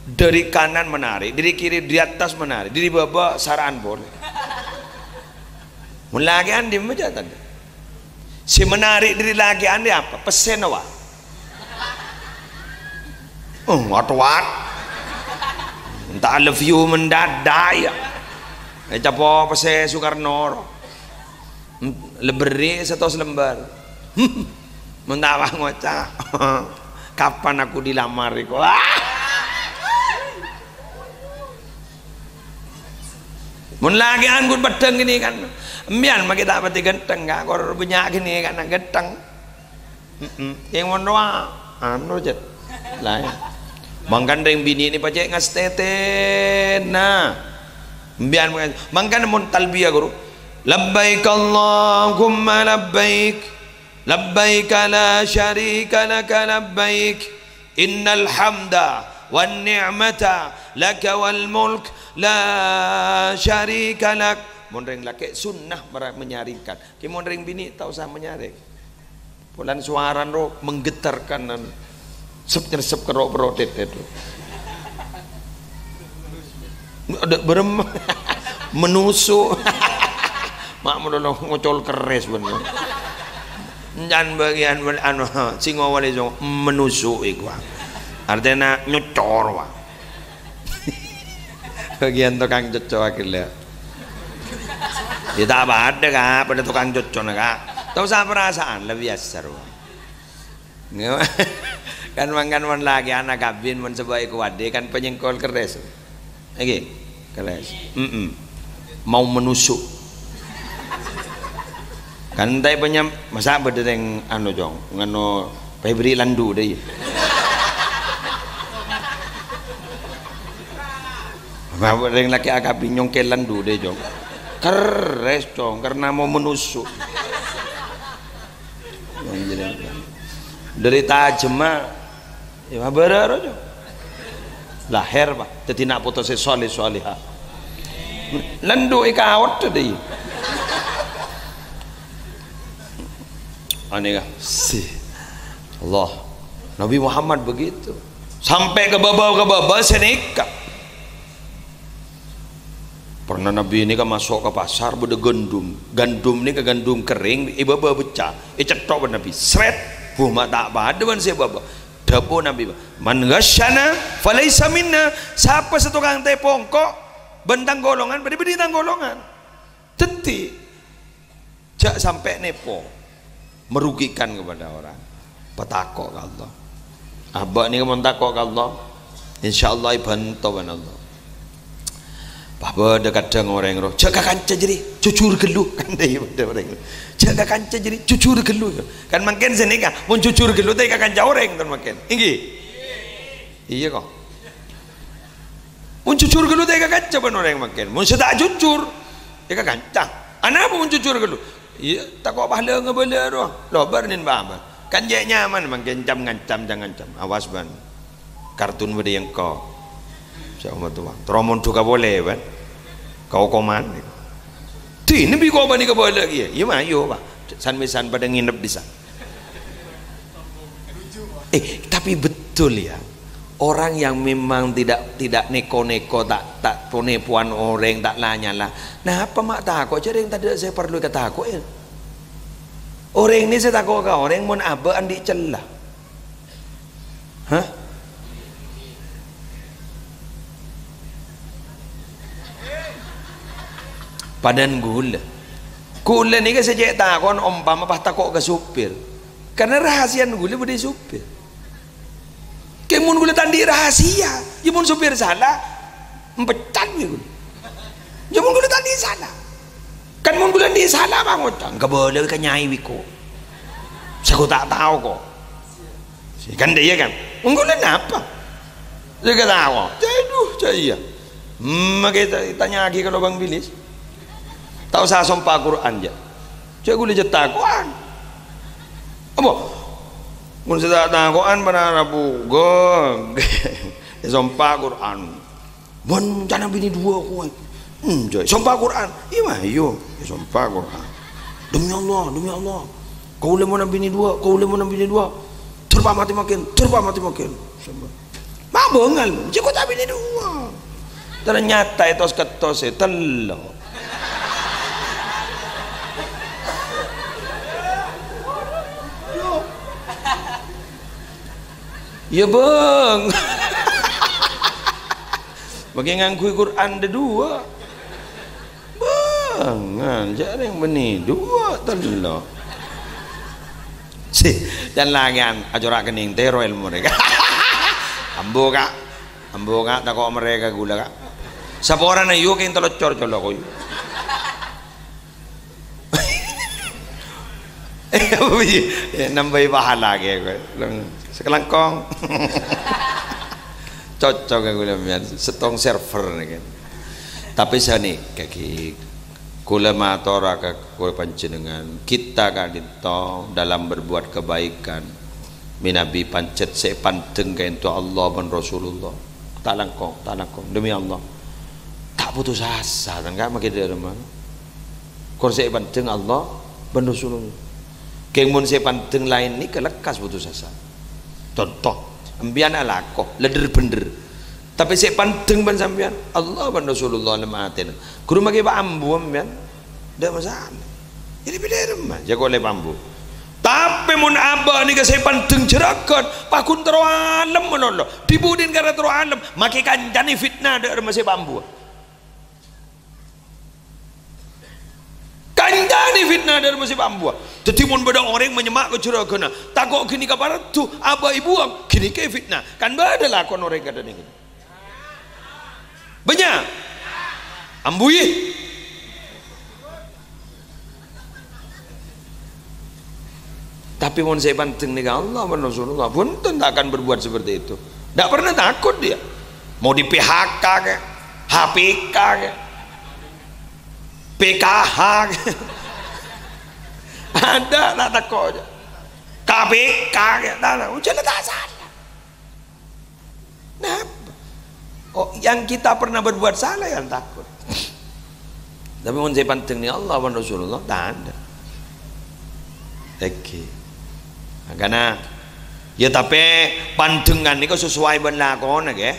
Dâri kanan menarik, dâri kiri, dâri attas menarik, dâri bâbâ sara'an polè. Mon lakè'an dimma jhâ' tadâ'. Sè menarik dâri lakè'an rè apa? Pèssèna, wa. Oh, wat-wat. Enta I love you mendadak, ya. Ècapo' pèssè Soekarno ro. Lebberri' satos lembar. Mon ta' ngoca', "Kapan aku dilamar?" iko. Mon lakè'an ghun peddhâng ghânèka. Empèyan maghi ta' patè ghântheng, Ka'. Kor bânnya' ghânèka ghântheng. He'em. Sè ngono, a-, anu, jhât. Laèn. Mangkana rèng binè' nè pajhât ngastètèna. Empèyan mangkana, mangkana mon talbiyah, ghuru. "Labbaik Allahumma labbaik. Labbaik la syarika laka labbaik. Innal hamda wan ni'mata laka wal mulk la syarika lak." Mon rèng lakè' sunnah mara-, menyaringkan. Kè mon rèng binè' ta' osa menyarèng. Polana sowarana ro menggetarkan, anu, sep-nyersep ka ro-, perro' tètè ro. Adâ' bârem. Menusu'. Ma' malolo ngocol kerrès bân. Encan bâgiyân bân, anu, singo wali songo, menusu' iko. Artèna nyocor, wa. Bâgiyân tokang cocco' aghellâ'. Ya ta' padâ, Ka', padâ tokang coccona, Ka'. Ta' osa parasaan, la biyasa ro. Kan mangkana mon lakè'an akabin, mon sabâ' èkowadhi kan panyèngkol kerrès. Èngghi, kerrès. Mm-mm. Mau menusu'. Kan ta' panyam-, masa' bâdâ rèng anu, Cong, nganu, Febri Landu dâ' iyâ. Mabâ' rèng lakè' akabin nyongkèl Landu dâ' iyâ, Cong. Kerrès, Cong, karena mau menusu'. Dâri tajemma, ya, bârâ rojo. Lahèr, Pak, dâddhi na' poto sè sholeh sholehah. Landu' èkaot dâ' iyâ. Anèka, sih. Allah. Nabi Muhammad begitu. Sampè' ka bâbâ, ka bâbâ sè nèka. Pernah Nabi nèka maso' ka pasar, bâdâ gandum. Gandum nèka gandum kerrèng, èbâbâ beccè', ècetthok bân Nabi. Sret, bu, ma' ta' padâ bân sè èbâbâ. Dhâbu Nabi, "Man ghasyana falaisa minna." Sapa sè tokang tèpo engko' bân tang golongan, bâdâ-bâdâ tang golongan. Dâddhi, jhâ' sampè' nèpo, merugikan kepada orang. Patako' ka Allah. Abâ' nèka mon tako' ka Allah, insyaallah èbhânto bân Allah. Bâ-, bâdâ kadhâng orèng ro, "Jhâ' ka kanca jârèya, jujur ghâllu." Kan dâ' iyâ bâdâ orèng ro, "Jhâ' ka kanca jârèya, jujur ghâllu." Kan mangkèn sè nèka, mon jujur ghâllu ta' ka kanca orèng, ton mangkèn. Èngghi? Iyâ, kok. Mon jujur ghâllu ta' ka kanca bân orèng mangkèn. Mon sè ta' jujur, ya ka kanca. Anapa mon jujur ghâllu? Iyâ, tako' pahala ngabâlâ rowa. Lobâr nin bâbâ. Kan jhâ' nyaman mangkèn cam-ngancam, cam-ngancam. Awas bân kartun bâdâ engko'. Sè omor towa. Terro mondhuka polè bân. Ka okoman. Dinna bi' ko' bânnè kabâlâ kèya. Iyâ, mayu, Pak. San-mèsan padâ ngènep dissa. Eh, tapi betul ya, orang yang memang tidak, tidak neko-neko, tak, tak pon-nepowan orèng, tak la-nyala. Napa ma' tako'? Jârèya tadâ' sè parlo èkatako'è. Orèng nè sè tako' ka orèng mon abâ' andi' cella. Hah? Padâna ghulâ. Ghulâ nèka sè cè' tako'na ompama pas tako' ka sopir. Karna rahasiana ghulâ bâdâ è sopir. Kèng mon ghulâ ta' andi' rahasia, yâ mon sopir sala, mpecat yâ ghulâ. Yâ mon ghulâ ta' andi' sala. Kan mon ghulâ andi' sala, bâ' ngoca', "Engko' bâlâ ka nyai wiko. Sè ko ta' tao ko." Kan dâ' iyâ kan? Mon ghulâ napa? Sè ko tao. Aduh, ca'na iyâ. Hmm, makè ta-, tanya'aghi ka lobâng bilis. Ta' osa sompa Qur'an, jâ. Jâ' ghulâ jâ' tako'an. Apa? Mon sè ta' tako'an para rabu, gong. Èsompa Qur'an. Mon ca'na binè duwâ' kowè. Enjâ', sompa Qur'an. Iyâ, ma' iyâ. Èsompa Qur'an. "Demi Allah, demi Allah. Kaulâ mon abinè duwâ', kaulâ mon abinè duwâ'. Tor pa' matè mangkèn, tor pa' matè mangkèn." Sompa. Ma' bângal, jâ' kok ta' binè duwâ'. Ternyata ètos-kettos è tello'. Iyâ, Bâng. Mangkè ngangghuy Qur'an dâduwâ'. Bângal, jâ' rèng binè duwâ', tello'. Sè, can langèyan, acora' kennèng, tèro èlmo rèng. Ambu, Ka'. Ambu, Ka', tako' marè ka ghulâ, Ka'. Saporana yu kèng tello cor colo' koyu. Iyâ, nambâi pahala kèya kowe. Sakalangkong. Cocok ka ghulâ sampèyan, settong server nèka. Tapè sanèka ghi, ghulâ matora ka kowe panjhennengngan, kita ka'dinto dalam berbuat kebaikan, mènabi pancèt sè èpandeng ka'dinto Allah bân Rasulullah. Ta' langkong, ta' langkong, demi Allah. Ta' putus asa, ta' engghâ' makè dâremma. Kor sè èpandeng Allah bân Rasulullah. Kèng mon sè èpandeng laèn nèka lekkas putus asa. Conto, empèyan alako, lèdher bhendher. Tapè sè èpandeng bân sampèyan, Allah bân Rasulullah lem atèna. Ghuru makè pa' ambu empèyan, ndak masalah. Jadi bhidhâ remma, jâ' kok lè pa' ambu. Tapè mon abâ' nèka sè èpandeng jhârâghân, paghun terro alem malolo. Dhi-budhina karè terro alem, makè kancana fitna dâ' remma sè pa' ambu. Kancana fitna dâ' remma sè pa' ambu. Dhâddhi mon bâdâ orèng ma' nyemma' ka jhârâghânna, tako' ghânèka pareddhu, abâ' èbuwâng, ghânèka fitna. Kan bâdâ lakon orèng kadhâng nèka. Bânnya'. Ambu, yâ. Tapè mon sè èpandeng nèka Allah bân Rasulullah, bhunten ta' akan berbuat seperti itu. Ndak pernah takut dia. Mau di-P H K kè, H P K kè, P K H kè. Ada ta' tako'. K P K kè, ta', ta', ujian ta' salah. Napa? Oh, yang kita pernah berbuat salah yang takut. Tapè mon sè èpandeng nèka Allah bân Rasulullah, ta' ada. Èngghi. Makana, yâ tapè pandengngan nèko sesuai bân lakona, ghi.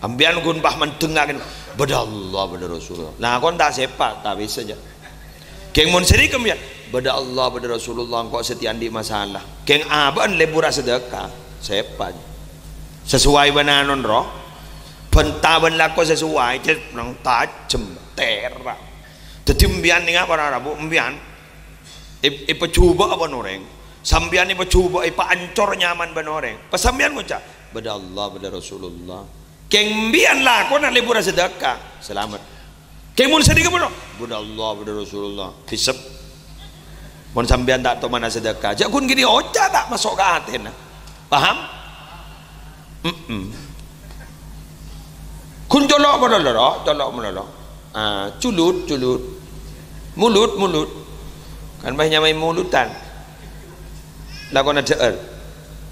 Empèyan ghun pas mandeng ka'dinto, bâdâ Allah, bâdâ Rasulullah. Lakon ta' sèpa', ta' bisa, jâ'. Kèng mon sèrèka empèyan, bâdâ Allah, bâdâ Rasulullah, engko' satèya andi' masalah. Kèng abâ'na lebur asadhâka, sèpa'. Sesuai bân anon, roh. Bhânta bân lako sesuai, cè' nang tajhem, tèra'. Dhâddhi empèyan nènga' para rabu, empèyan è-, èpajhubâ' bân orèng. Sampèyan èpajhubâ', èpaancor nyaman bân orèng. Pas sampèyan ngoca', "Bâdâ Allah, bâdâ Rasulullah." Kèng empèyan lakona lebur asadhâka, salamet. Kèng mon sanèka pon, bâdâ Allah, bâdâ Rasulullah, bisep. Mon sampèyan ta' toman asadhâka, jâ' ghun ghânèka oca' ta' maso' ka atèna. Paham? Mm-mm. Ghun colo' malolo, ro, colo' malolo. Ah, culut, culut. Mulut, mulut. Kan bâ nyamaè mulutan. Lakona dhâ'âr.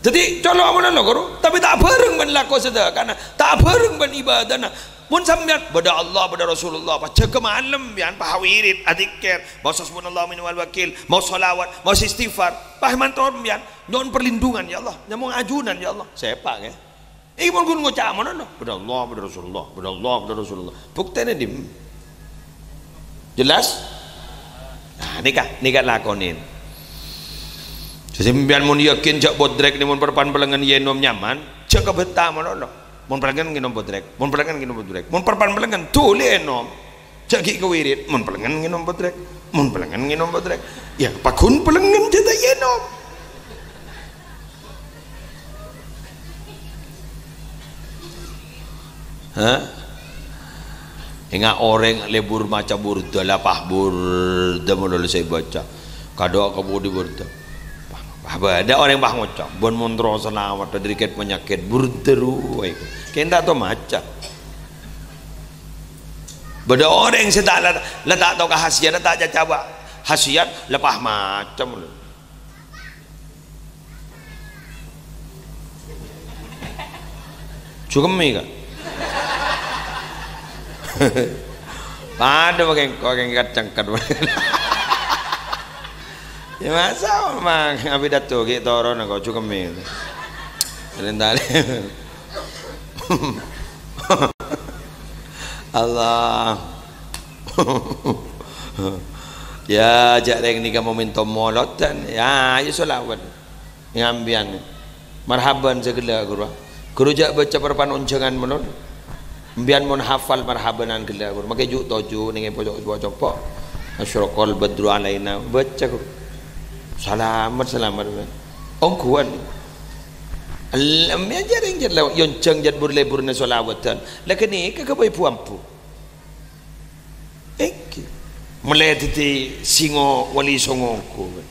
Dhâddhi, colo' malolo, ghuru. Tapè ta' bhâreng bân lako sadhâkana. Ta' bhâreng bân ibâdâna. Mon sampèyan, bâdâ Allah, bâdâ Rasulullah, pas jâgâ malem, yân, pas awirid, adzikir, maos hasbunallahu wa ni'mal wakil, maos shalawat, maos istighfar, pas mantor, yân, nyo'on perlindungan, "Ya Allah, nyamong ajunan, ya Allah." Sèpa', ghi. Iki mon ghun ngoca' mono, no. "Bâdâ Allah, bâdâ Rasulullah, bâdâ Allah, bâdâ Rasulullah." Buktèna dimma? Jelas? Nah, nèka, nèka lakonè. Sampèyan mon yakin jâ' bodrek nè mon parpan pelengngen ènom nyaman, jâ' kabhânta mono, no. Mon pelengngen ngènom bodrek, mon pelengngen ngènom bodrek, mon parpan pelengngen dhuli ènom. Jâ' ghi' kawirid, mon pelengngen ngènom bodrek, mon pelengngen ngènom bodrek. Yâ, paghun pelengngen jâ' ta' ènom. Hah? Enga' orèng lebur maca burda, lapah burda malolo sè èbâca. Kadhâ' ka budi burda. Wah, bâdâ orèng pas ngoca', "Bân mon terro salawat dhâri kèt panyakèt, burda rowa iku." Kèng ta' tao maca. Bâdâ orèng sè ta' la, la ta' tao ka hasiyat, ta' caca bâ' hasiyat, lapah maca malolo. Jhukemmè, Ka'. Padâ bâ' kèng-, kèng cèngket. Ya, masa' ma' apidato ghi' torona ko' jhukemmè. Rèn-talè. Allah. Ya, jhâ' rèng nèka momèntom molodhân. Ya, ayo sholawat. Ngampèyan. Marhaban sè ghellâ', Ghuru. Ghuru jhâ' bâca parpan onjhângan malolo. Empèyan mon hafal marhabanan ghellâ', Ghuru. Makè ju'-toju' nèng è pojok-pojok po'. Asyraqal badru alaina. Bâca, Ghuru. Salamet, salamet. Ongghuwân. Empèyan jhâ' rèng jhât la-, yonjhâng jhât bur-lèburna sholawatan. La ghânèka ghâbây bu-ambu. Èngghi. Mèlè dhâddhi singo Wali Songo, Ghuru.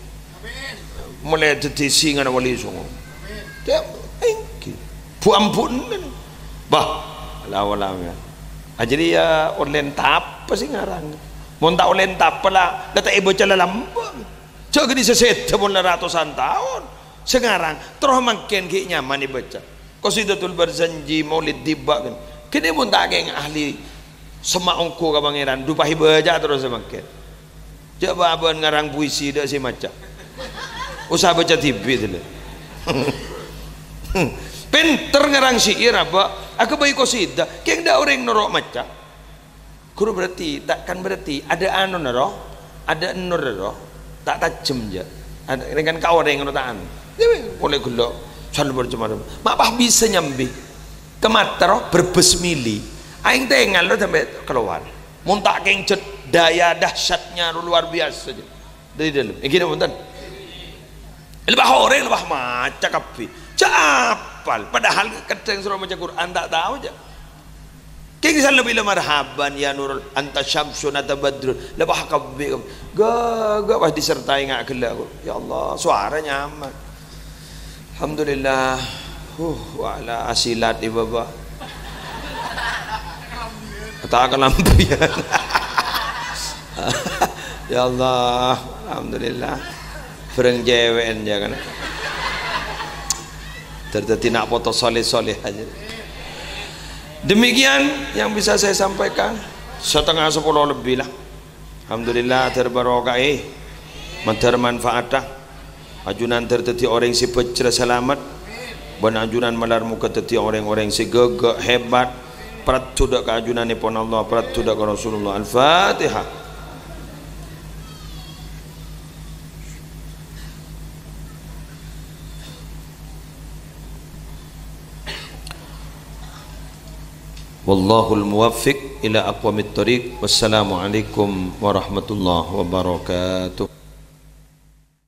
Mèlè dhâddhi singana Wali Songo. Èngghi. Bu-ambu ennèn. Bah, la wala, ya. Ah, jadi ya, ollè tapa sè ngarang. Mon ta' ollè tapa la, la ta' èbâca lalambâ'. Jhâ' ghâdhi sè sèdhâ mon la ratosan taon. Sè ngarang, terro mangkèn ghi' nyaman èbâca. Qasidatul Barzanji, Maulid Diba, kan. Kènè mon ta' kèng ahli semma' ongghu ka Pangèran, du pas èbâca terros sè mangkèn. Jhâ' bâ-abâ'ân ngarang puisi, dâ' sè maca. Osa bâca dhibi' dulu. Pènter ngarang syi'ir, apa? Aghâbây qasidah, kèng dâ' orèng noro' maca. Ghuru berarti, ta', kan berarti ada anuna, roh, ada ennurra, roh, ta' tajhem, jhâ'. Ada, ini kan ka orèng ngono ta' anu. Ya, weh, polè ghellu', sanu berjemaah. Ma' pas bisa nyambi. Kemata, roh, berbes mili. Aèng tengal, roh, sampè' keluar. Mon ta' kèng jhât, daya dahsyatnya luar biasa, jhâ'. Dâri dâlem. Èngghi napa bhunten? Lebah orèng, lebah maca kabbhi. Jhâ' apal. Padahal kadhâng soro maca Qur'an ta' tao, jhâ'. Kèng san lebbi la marhaban ya Nurul, anta syamsun anta badrun. Lebah kabbhi. Ghâ-, ghâ' pas disertai nga' ghellâ'. Ya Allah, suara nyaman. Alhamdulillah. Huh, wala asilat, Ibu, Bapak. Ta' kalambiyan. Ya Allah, alhamdulillah. Bhâreng cewek, ya kan. Ter-, dhâddhi na' poto soleh-soleh aja. Demikian yang bisa saya sampaikan. Setengah sepuluh lebih lah. Alhamdulillah, ter barokah, eh. Mandhâr manfaata. Ajunan ter dhâddhi orèng sè bhâjhrâ salamet. Bân ajunan malar moghâ dhâddhi orèng-orèng sè ghâghâ, hebat. Praddhu dâ' ka ajunanèpon Allah, praddhu dâ' ka Rasulullah. Al-Fatihah. Wallahul muwaffiq ila aqwamit thariq. Wassalamualaikum warahmatullahi wabarakatuh.